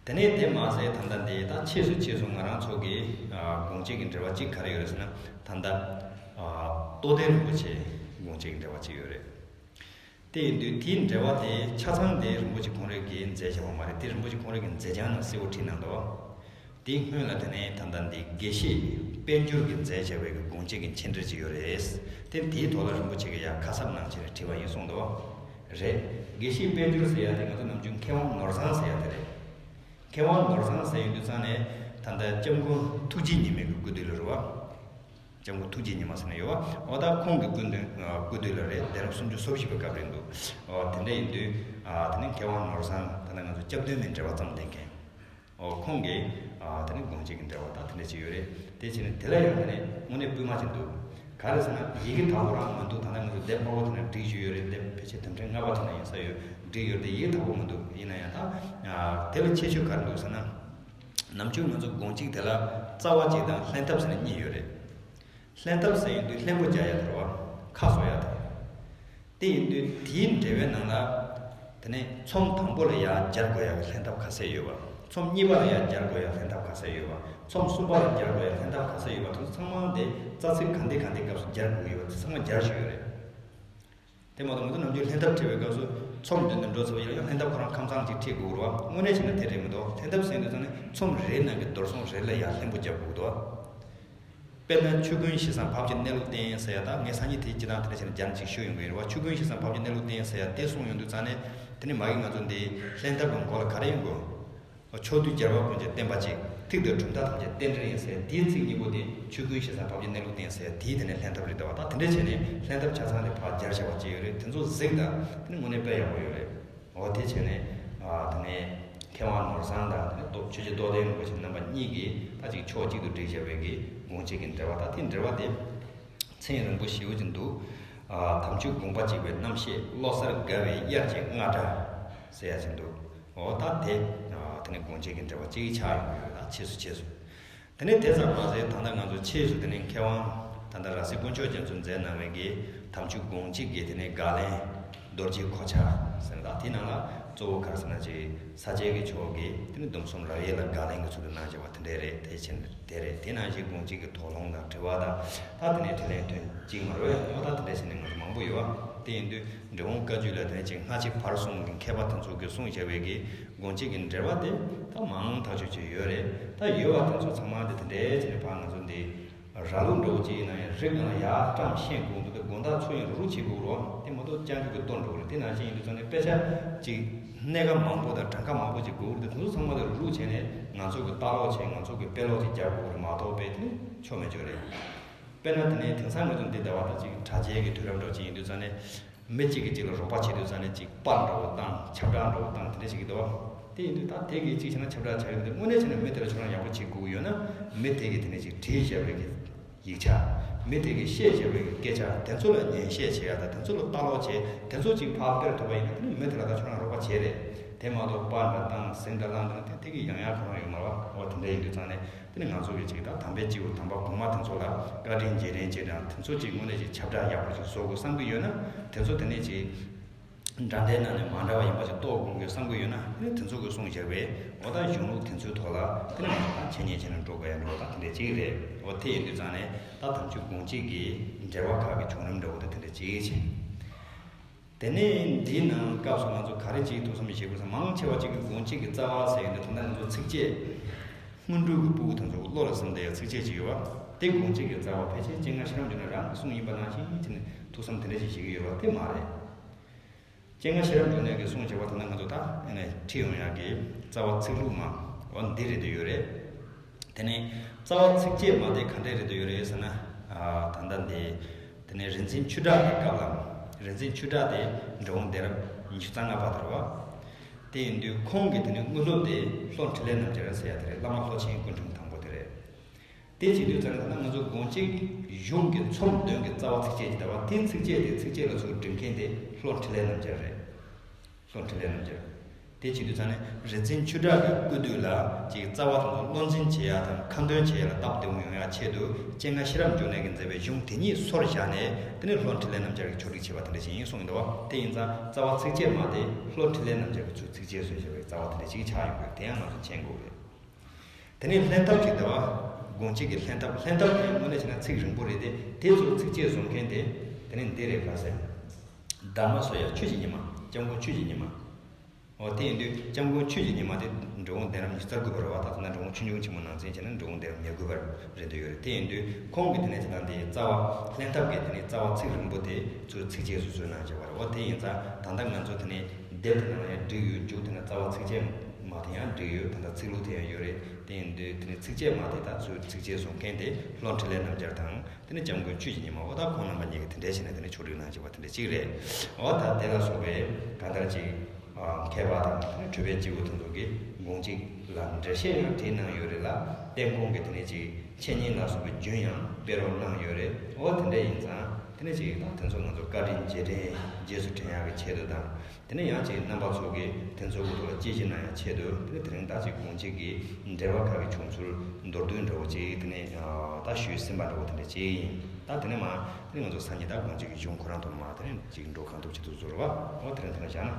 དེ་ནས་དེ་མ་ཟད་ད་ལྟ་འདི་ད་ཕྱིས་སུ་ཕྱིས་སུ་ང་རང་ཚོ་གི་དགོངས་གཅིག་གི་འགྲེལ་པ་གཅིག་ག་རེ་ཡོད་རེད་ཟེར་ན། ད་ལྟ་རྟོགས་ལྡན་རིན་པོ་ཆེ་དགོངས་གཅིག་གི་འགྲེལ་པ་གཅིག་ཡོད་རེད། དེ་ཡིན་དུས་དེའི་འགྲེལ་པ་དེ་ཆ་ཚང་དེ་རིན་པོ་ཆེ་ཁོང་རང་གིས་མཛད་བཞག་པ་མ་རེད། དེ་རིན་པོ་ཆེ་ཁོང་རང་གིས་མཛད་བྱང་ནང་གསལ་པོ་བྲིས་གནང་འདུག་དེའི་སྔོན་ལ་དེ་ནས་ད་ལྟ་འདི་དགེ་བཤེས་དཔལ་འབྱོར་གྱིས་མཛད་བྱ་བའི་གི་དགོངས་གཅིག་གི་མཆན་འགྲེལ་ཅིག་ཡོད་རེད། དེ་དེའི་ཐོག་ལ་རིན་པོ་ཆེ་གིས་ཡ་ཁ་གསབ་གནང་བྱས་ནས་བྲིས་པ་ཡིན་གསུངས་འདུག་རེད། དགེ་བཤེས་དཔལ་འབྱོར་ཟེར་ཡ་དེ་ང་ཚོ་ནམ་རྒྱུན་མཁས་དབང་ནོར་བཟང་ཟེར་ཡ་དེ་རེད། མཁས་དབང་ནོར་བཟང་ཟེར་ཡོང་དུས་ཙང་ནས་ད་ལྟ་སྐྱབས་མགོན་ཐུགས་རྗེ་ཉི་མའི་གི་སྐུ་དུས་ལ་རེད་བ། སྐྱབས་མགོན་ཐུགས་རྗེ་ཉི་མ་ཟེར་ནས་ཡོད་བ། འོ་ད་ཁོང་གི་སྐུ་མདུན་སྐུ་དུས་ལ་རེད། གདན་རབས་སུམ་ཅུ་སོ་བཞི་པའི་སྐབས་རེད་འདུག་འོ་དེ་འདྲ་ཡིན་དུས་དེ་ནས་མཁས་དབང་ནོར་བཟང་ད་ལྟ་ང་ཚོ་སྐྱབས་སྟོན་མའི་འགྲེལ་པ་བརྩམས་བསྡད་མཁན། འོ་ཁོང་གིས་དེ་ནས་དགོངས་གཅིག་གི་འགྲེལ་པ་ད་དེ་འདྲ་ཅིག་ཡོད་རེད། དེ་བྱས་ནས་དེ་ལ་ཡང་དེ་ནས་དངོས་གནས་སྤུས་མ་ཅིག་འདུག་ག་རེ་ཟེར་ན་ཡི་གེ་དག་པོ་རང་མི་འདུག་ད་ལྟ་ང་ཚོ་དེབ་དཔར་པོ་དེ་ན་བསྒྲིགས་བཞག་ཡོད་རེད། དེབ་ཕལ་ཆེར་དུམ་ཕྲག་ལྔ་པ་དེ་ན་ཡིན་ས་ཡོད། བསྒྲིགས་ཡོད་རེད། དེ་ཡི་གེ་དག་པོ་མི་འདུག་ཡིན་ན་ཡང་ད་དེ་ལ་ཁྱད་ཆོས་ག་རེ་འདུག་ཟེར་ན། ནམ་རྒྱུན་ང་ཚོ་དགོངས་གཅིག་དེ་ལ་རྩ་བ་གཅིག་དང་ལྷན་ཐབས་ཟེར་ནས་གཉིས་ཡོད་རེད། ལྷན་ཐབས་ཟེར་ཡོང་དུས་ལྷན་པོ་རྒྱག་ཡ་དེ་རེད་བ། ཁ་གསོ་ཡ་དེ། དེ་ཡིན་དུས་དེའི་འགྲེལ་པའི་ནང་ལ། དེ་ནས་ཚོམས་དང་པོ་ལ་ཡ་སྦྱར་དགོས་ཡ་གི་ལྷན་ཐབས་ག་ཚད་ཡོད་བ། ཚོམས་གཉིས་པ་ལ་ཡ་སྦྱར་དགོས་ཡ་ལྷན་ཐབས་ག་ཚད་ཡོད་བ། ཚོམས་གསུམ་པ་ལ་སྦྱར་དགོས་ཡ་ལྷན་ཐབས་ག་ཚད་ཡོད་བ། དེ་ཚོ་ཚང་མ་དེ་རྩ་ཚིག་ག་འདི་ག་འདི་སྐབས་སུ་སྦྱར་དགོས་ཡོད་བ། དེ་ཚང་མ་སྦྱར་བཞག་ཡོད་རེད། དེ་མ་གཏོགས་ང་ཚོ་ནམ་རྒྱུན་ལྷན་ཐབས་ཁྲིད་པའི་སྐབས་སུ་ཚོམས་མདུན་དུ་འགྲོ་ཚར་བ་ཡིན་ན་ཡང་ལྷན་ཐབས་ཁོ་རང་ཁམས་གསུམ་གཅིག་ཁྲིད་དགོས་རེད་བ། དངོས་གནས་བྱས་ན་དེ་རེད་མི་འདུག་ལྷན་ཐབས་ཟེར་དུས་ཙང་ནས་ཚོམས་རེ་རེ་ནང་གི་མདོར་སོང་རེ་ལ་ཡང་ལྷན་པོ་རྒྱབ་དགོས་འདུག་དཔེར་ན་ཆོས་ཀུན་ཞི་བསམ་བབ་ཀྱི་གནས་ལུགས་བསྟན་ཟེར་ཡ། ད་ངས་སང་ཉིན་དེའི་སྤྱི་བཏང་དེ་འདྲ་བྱས་ནས་རྒྱང་ཅིག་ཞུ་ཡོང་གི་ཡིན་རེད་བ། ཆོས་ཀུན་ཞི་བསམ་བབ་ཀྱི་གནས་ལུགས་བསྟན་ཟེར་ཡ་དེ་གསུངས་ཡོང་དུས་ཙང་ནས་དེ་ནས་མ་གི་ང་ཚོ་འདི་ལྷན་ཐབས་ཀྱི་མགོ་ལ་ག་རེ་ཡོང་དགོས། ཕྱོགས་དུས་རྒྱལ་བ་ཀུན་གྱི་བསྟན་པ་གཅིག་ཐེག་དང་གྲུབ་མཐའ་ཐམས་ཅད་རྟེན་འབྲེལ་ཡིན་ཟེར་དེའི་ཚིག་གཉིས་པོ་དེ་ཆོས་ཀུན་ཞི་བསམ་བབ་ཀྱི་གནས་ལུགས་བསྟན་ཟེར་དེའི་དེ་ནས་ལྷན་ཐབས་རེད་འདུག་བ། ད་དེ་འདྲ་བྱས་ནས་ལྷན་ཐབས་ཆ་ཚང་དེ་ཕར་སྦྱར་བྱས་པ་ཅིག་ཡོད་རེད། དེ་ཚོ་གཟིགས་དང་དེ་ནི་དངོས་གནས་དཔེ་ཡག་པོ་ཡོད་རེད། འོ་དེ་བྱས་ནས་དེ་ནས་མཁས་དབང་ནོར་བཟང་དང་དེ་ནས་རྟོགས་ཆོས་རྗེ་རྟོགས་ལྡན་རིན་པོ་ཆེ་རྣམ་པ་གཉིས་ཀྱིས་ད་ཅིག་ཕྱོགས་གཅིག་ཏུ་བསྒྲིགས་བྱས་པའི་གི་དགོངས་གཅིག་གི་འགྲེལ་པ། ད་དེ་འགྲེལ་པ་དེ་ཚན་རིང་པོ་ཞེ་པོ་ཅིག་འདུག་དམ་ཆོས་དགོངས་པ་གཅིག་པའི་རྣམ་བཤད། བློ་གསར་དགའ་བའི་དབྱར་གྱི་རྔ་སྒྲ་ཟེར་ཡ་ཅིག་འདུག་འོ་ད་དེ་དེ་ནས་དགོངས་གཅིག་གི་འགྲེལ་པ་གཅིག་ཆགས་ཡོང་གི་ཡོད། ད་ཕྱིས་སུ་ཕྱིས་སུ། དེ་ནས་དེ་ཙམ་མ་ཟད་ད་ལྟ་ང་ཚོ་ཕྱིས་སུ་དེ་ནས་མཁས་དབང་ད་ལྟ་ར་སའི་དཀོན་མཆོག་རྒྱ་མཚོས་མཛད་གནང་བའི་གི་དམ་ཆོས་དགོངས་གཅིག་གི་དེ་ནས་དགག་ལན་རྡོ་རྗེ་གོ་ཆ་ཟེར་ན། ད་དེ་ནང་ལ་གཙོ་བོ་ག་རེ་ཟེར་ན་ཅིག་ས་སྐྱའི་གི་ཕྱོགས་ཀྱི་དེ་ནས་སྡོམ་གསུམ་རབ་དབྱེ་ལ་དགག་ལན་གྱི་ཚུལ་དུ་གནང་བྱས་པ་དེ་འདྲས་རེད། དེ་ཕྱིན་དེ་རེད། དེ་ནང་བཞིན་དགོངས་གཅིག་གི་དོགས་སློང་དང་དྲི་བ་དང་། ད་དེ་ནས་དྲིས་ལན་དོན་གཅིག་མ་རེད། འོ་ད་དེ་འདྲས་ཟེར་ནས་ང་ཚོ་མང་པོ་ཡོད་བ། དེ་ཡིན་དུས་འབྲི་གུང་བཀའ་བརྒྱུད་ལ་དེ་ནས་ཅིག་སྔ་ཕྱི་བར་གསུམ་གྱི་མཁས་པ་དེ་ཚོ་གིས་གསུངས་བཞག་པའི་གི་དགོངས་གཅིག་གི་འགྲེལ་པ་དེ་ད་མང་ཐག་ཆོད་ཅིག་ཡོད་རེད། ད་ཡོད་བ་དེ་ཚོ་ཚང་མ་དེ་དེ་འདྲས་བྱས་ནས་ཕར་ང་ཚོ་འདི་ར་ལུག་འདྲ་བོ་ཅིག་ཡིན་ན་ཡང་རི་སྒང་ལ་ཡར་བཀྲམ་ཤེས་དགོས་འདུག་དེ་དགོང་དག་ཚུར་ཡང་རུག་རུག་བྱེད་དགོས་རེད་བ། དེ་མ་གཏོགས་ལྕགས་རྒྱུག་གི་ལྟོ་འགྲོ་གི་རེད། དེ་ནང་བཞིན་ཡིན་དུས་ཙང་ནས་དཔེ་ཆ་ཅིག་སྣེ་ཁ་མང་པོ་དང་གྲངས་ཀ་མང་པོ་ཅིག་དགོས་ཀྱི་རེད། དེ་ཚོ་ཚང་མ་དེ་རུག་རུག་བྱས་ནས་ང་ཚོ་གི་ལྟ་ཀློག་བྱས། ང་ཚོ་གི་དཔེ་ཀློག་ཅིག་རྒྱག་དགོས་ཀྱི་རེད་མ་གཏོགས་དཔེ་དེ་ནི་ཆོ་མེད་ཅོ་རེད། དཔེར་ན་དེ་ནས་དེང་སང་ང་ཚོ་འདི་ཟླ་བ་ད་ཅིག་དྲ་རྒྱའི་གི་དུས་རབས་འདྲ་བོ་ཅིག་ཡིན་དུས་ཙང་ནས། མི་གཅིག་གིས་གཅིག་ལ་རོགས་པ་བྱེད་དུས་ཙང་ནས་ཅིག་པར་འདྲ་བོ་བཏང་། ཁྱབ་བསྒྲགས་འདྲ་བོ་བཏང་། དེ་འདྲ་བྱེད་ཀྱི་འདུག་བ། དེ་ཡིན་དུས་ད་དེ་གིས་གཅིག་བྱས་ན་ཁྱབ་བསྒྲགས་བྱ་ཡི་འདུག་དངོས་གནས་བྱས་ན་མི་དེ་ལ་ཁྱོད་རང་ཡག་པོ་བྱེད་དགོས་ཀྱི་ཡོད་ན། མི་དེ་གིས་དེ་ནས་ཅིག་བྲིས་བཞག་པའི་གི་ཡིག་ཆ། མི་དེ་གིས་བཤད་བཞག་པའི་གི་སྐད་ཆ་དེ་ཚོ་ལ་ཉན་བཤད་བྱེད་ཡ་དང་། དེ་ཚོ་ལ་ལྟ་ཀློག་བྱེད། དེ་ཚོ་ཅིག་ཕར་སྤེལ་ཐུབ་པ་ཡིན་ན་དེ་ནི་མི་དེ་ལ་ད་ཁྱོད་རང་རོགས་པ་བྱེད་རེད། དེ་མ་གཏོགས་པར་འདྲ་བཏང་། ཟིང་འདྲ་བསླངས། དེ་ནི་དེ་དེ་གི་ཡང་ཡང་ཁོ་རང་ཡོད་མ་རེད་བ། འོ་དེ་འདྲ་ཡིན་དུས་ཙང་ནས། དེ་ནི་ང་ཚོ་གི་ཅིག་ད་དམ་པའི་སྤྱི་བོ་དམ་པ་གོང་མ་དེ་ཚོ་ལ་བཀའ་དྲིན་རྗེས་དྲན་བྱེད་དང་། དེ་ཚོ་ཅིག་དངོས་གནས་ཅིག་ཁྱབ་བསྒྲགས་ཡག་པོ་ཅིག་བཟོ་དགོས་བསམ་གྱི་ཡོད་ན། དེ་ཚོ་དེ་ནས་ཅིག་འདྲ་འདྲའི་ནང་ནས་མ་འདྲ་བ་ཡིན་པ་ཅིག་རྟོགས་དགོས་ཀྱི་བསམ་གྱི་ཡོད་ན། དེ་ནི་དེ་ཚོ་གིས་གསུངས་བཞག་པའི་འོ་ད་གཞུང་ལུགས་དེ་ཚོའི་ཐོག་ལ་དེ་ནི་ང་ཚོ་ད་འཆད་ཉན་བྱས་ནས་འགྲོ་དགོས་ཡ་འགྲོ། ད་དེ་འདྲ་ཅིག་རེད། འོ་དེ་ཡིན་དུས་ཙང་ནས་ད་དམ་ཆོས་དགོངས་གཅིག་གི་འགྲེལ་པ་ཁག་གི་བྱུང་རིམ་འདྲ་བོ་དེ་དེ་འདྲ་ཅིག་བྱས། དེ་ནས་འདིའི་ནང་སྐབས་སུ་ང་ཚོ་ག་རེ་ཅིག་ཐུགས་བསམ་བཞེས་དགོས་ཟེར། མང་ཆེ་བ་ཅིག་གིས་དགོངས་གཅིག་གི་རྩ་བ་ཟེར་ཡོང་དུས། ད་ལྟ་ང་ཚོ་ཚིགས་བཅད་སྔོན་འགྲོ་གི་ཕྲུ་གུ་དེ་ཚོ་བློ་ལ་ཟིན་བསྡད་ཡ་ཚིགས་བཅད་ཅིག་ཡོད་པ། དེ་དགོངས་གཅིག་གི་རྩ་བ་ཕལ་ཆེར་སྤྱན་སྔ་ཤེས་རབ་འབྱུང་གནས་རང་གི་གསུང་ཡིན་པ་ནང་བཞིན་བྱས་ནས་ཐུགས་བསམ་དེ་འདྲ་ཞིག་བཞེས་ཀྱི་ཡོད་པ་དེ་མ་རེད། སྤྱན་སྔ་ཤེས་རབ་འབྱུང་གནས་ཀྱི་གསུང་བྱས་པ་དེ་ནི་ང་ཚོ་ད་ཨ་ནི་ཁྲིད་ཡོང་ཡག་གི་རྩ་བ་ཚིག་ལྷུག་མ་འོ་འདི་རེད་དུ་ཡོད་རེད། དེ་ནས་རྩ་བ་ཚིགས་བཅད་མ་དེ་ག་འདྲས་རེད་དུ་ཡོད་རེད་ཟེར་ན། ཨ་ད་ལྟ་འདི་དེ་ནས་རིག་འཛིན་ཆོས་གྲགས་ཀྱི་སྐབས་ལ། རིག་འཛིན་ཆོས་གྲགས་དེ་འབྲི་གུང་གདན་རབས་ཉི་ཤུ་རྩ་ལྔ་པ་དེ་རེད་བ། དེ་ཡིན་དུས་ཁོང་གི་དེ་ནི་དངོས་སློབ་དེ་ལྷོ་འཕྲིན་ལས་རྣམ་རྒྱལ་ཟེར་ཡ་དེ་རེད། བླ་མ་ལྷོ་ཆེན་སྐུ་ཕྲེང་དང་པོ་དེ་རེད། དེ་བྱེད་དུས་ཙང་ནས་ད་ལྟ་ང་ཚོ་དགོངས་གཅིག་གཞུང་གི་ཚོམས་འདོན་གྱི་རྩ་བ་ཚིགས་བཅད་ཀྱི་ལྟ་བ་དེ། ཚིགས་བཅད་དེ་ཚིགས་བཅད་ལ་ཚུར་འབྲི་མཁན་དེ་ལྷོ་འཕྲིན་ལས་རྣམ་རྒྱལ་རེད། ལྷོ་འཕྲིན་ལས་རྣམ་རྒྱལ། དེ་བྱེད་དུས་ཙང་ནས་རིག་འཛིན་ཆོས་གྲགས་ཀྱི་སྐུ་དུས་ལ་ཅིག་རྩ་བ་དང་བློ་འཛིན་བྱེད་ཡ་དང་ཁ་འདོན་བྱེད་ཡ་ལ་སྟབས་བདེ་པོ་ཡོང་ཡ་ཆེད་དུ་སྤྱན་སྔ་ཤེས་རབ་འབྱུང་གནས་ཀྱི་མཛད་པའི་གཞུང་དེ་ཉིད་སོར་བཞག་ནས། དེ་ནས་ལྷོ་འཕྲིན་ལས་རྣམ་རྒྱལ་གྱིས་ཕྱོགས་སྒྲིག་བྱས་པ་དེ་འདྲ་ཞིག་ཡིན་གསུངས་ཡིན་འདུག་བ། དེ་ཡིན་ཙང་རྩ་བ་ཚིགས་བཅད་མ་དེ་ལྷོ་འཕྲིན་ལས་རྣམ་རྒྱལ་གྱིས་ཚུར་ཚིགས་བཅད་བཟོས་བྱས་པའི་རྩ་བ་དེ་འདྲ་ཞིག་ཆགས་ཡོང་གི་ཡོད། དེ་ཡང་ང་ཚོ་མཁྱེན་དགོས་རེད། དེ་ནས་ལྷན་ཐབས་ཀྱི་ལྟ་བ། དགོངས་གཅིག་གི་ལྷན་ཐབས། ལྷན་ཐབས་དེ་དངོས་གནས་བྱས་ན་ཚིག་རིང་པོ་རེད་དེ། དེ་ཚོར་ཚིགས་བཅད་བཟོ་མཁན་དེ་དེ་ནས་འདི་རེད། ག་ཟེར། དྷརྨ་སོ་ཡ་ཆོས་ཀྱི་ཉི་མ། སྐྱབས་མགོན་ཆོས་ཀྱི་ཉི་མ། འོ་དེ་ཡིན་དུས་སྐྱབས་མགོན་ཆོས་ཀྱི་ཉི་མ་དེ་འབྲི་གུང་གདན་རབས་ཉི་ཤུ་རྩ་དགུ་པ་རེད་བ། ད་ལྟ་ན་འབྲི་གུང་ཆོས་འབྱུང་ཆེན་མོ་ནང་ཚན་བྱས་ན་འབྲི་གུང་གདན་རབས་ཉེར་དགུ་པ་རེད་འདོད་ཡོད་རེད། དེ་ཡིན་དུས་ཁོང་གིས་དེ་ནས་དེ་དང་དེའི་རྩ་བ། ལྷན་ཐབས་ཀྱི་དེ་ནས་རྩ་བ་ཚིག་རིང་པོ་དེ་ཚུར་ཚིགས་བཅད་སུ་བཟོས་གནང་བྱས་པ་རེད། འོ་དེ་ཡིན་ཙང་ད་ལྟ་ང་ཚོ་དེ་ནས་དེབ་དེ་ནང་ལ་ཡང་བསྒྲིགས་ཡོད། མཇུག་དེ་ན་རྩ་བ་ཚིགས་བཅད་མ་དེ་ཡང་བསྒྲིགས་ཡོད། ད་ལྟ་ཚིག་ལྷུག་དེ་ཡང་ཡོད་རེད། དེ་ཡིན་དུས་དེ་ནས་ཚིགས་བཅད་མ་དེ་དག་ཚུར་ཚིགས་བཅད་བཟོ་མཁན་དེ་ལྷོ་འཕྲིན་ལས་རྣམ་རྒྱལ་དང་། དེ་ནས་སྐྱབས་མགོན་ཆོས་ཀྱི་ཉི་མ། འོ་ད་ཁོང་རྣམ་པ་གཉིས་ཀྱིས་དེ་འདྲ་བྱས་ནས་དེ་ནས་ཕྱོགས་སྒྲིག་གནང་བྱས་པ་དེ་འདྲ་གཅིག་རེད། འོ་ད་དེ་ལ་སོགས་པའི་གང་ལྟར་ཅིག་ཨ་མཁས་པ་དང་། དེ་ནས་གྲུབ་པའི་སྐྱེས་བུ་དེ་ཚོ་གིས་དགོངས་གཅིག་ལ་འགྲེལ་བཤད་ཡང་བྲིས་གནང་ཡོད་རེད་ལ། བསྟན་ཁོང་གི་དེ་ནས་ཅིག་འཆད་ཉན་ལ་སོགས་པའི་རྒྱུན་ཡང་སྤེལ་རོགས་གནང་ཡོད་རེད། འོ་དེ་འདྲ་ཡིན་ཙང་དེ་ནས་ཅིག་ད་དེ་ཚོ་ང་ཚོ་བཀའ་དྲིན་རྗེས་དྲན། རྗེས་སུ་དྲན་ཡག་གི་ཆེད་དུ་དང་། དེ་ནས་ཡང་ཅིག་རྣམ་པ་ཚོ་གིས་དེ་ཚོ་གི་ཐོག་ལ་དཔྱད་ཞིབ་གནང་ཡག་ཆེད་དུ། དེ་ནས་དེ་རིང་ད་ཅིག་དགོངས་གཅིག་གི་འགྲེལ་པ་ཁག་གི་བྱུང་ཚུལ་མདོར་བསྡུས་འདྲ་བོ་ཅིག་དེ་ནས་ཨ་ད་ཞུས་ཟིན་པ་འདྲ་བོ་དེ་འདྲ་ཅིག་ཡིན། ད་དེ་ནས་མ་དེ་ནས་ང་ཚོ་སང་ཉིན་ད་དགོངས་གཅིག་གི་གཞུང་ཁོ་རང་ཐོག་ལ་མ་དེ་ནས་ཅིག་འགྲོ་གང་ཐུབ་ཅིག་ཏུ་བཟོ་རོགས། འོ་དེ་རིང་དེ་ནས་བཞག་ན།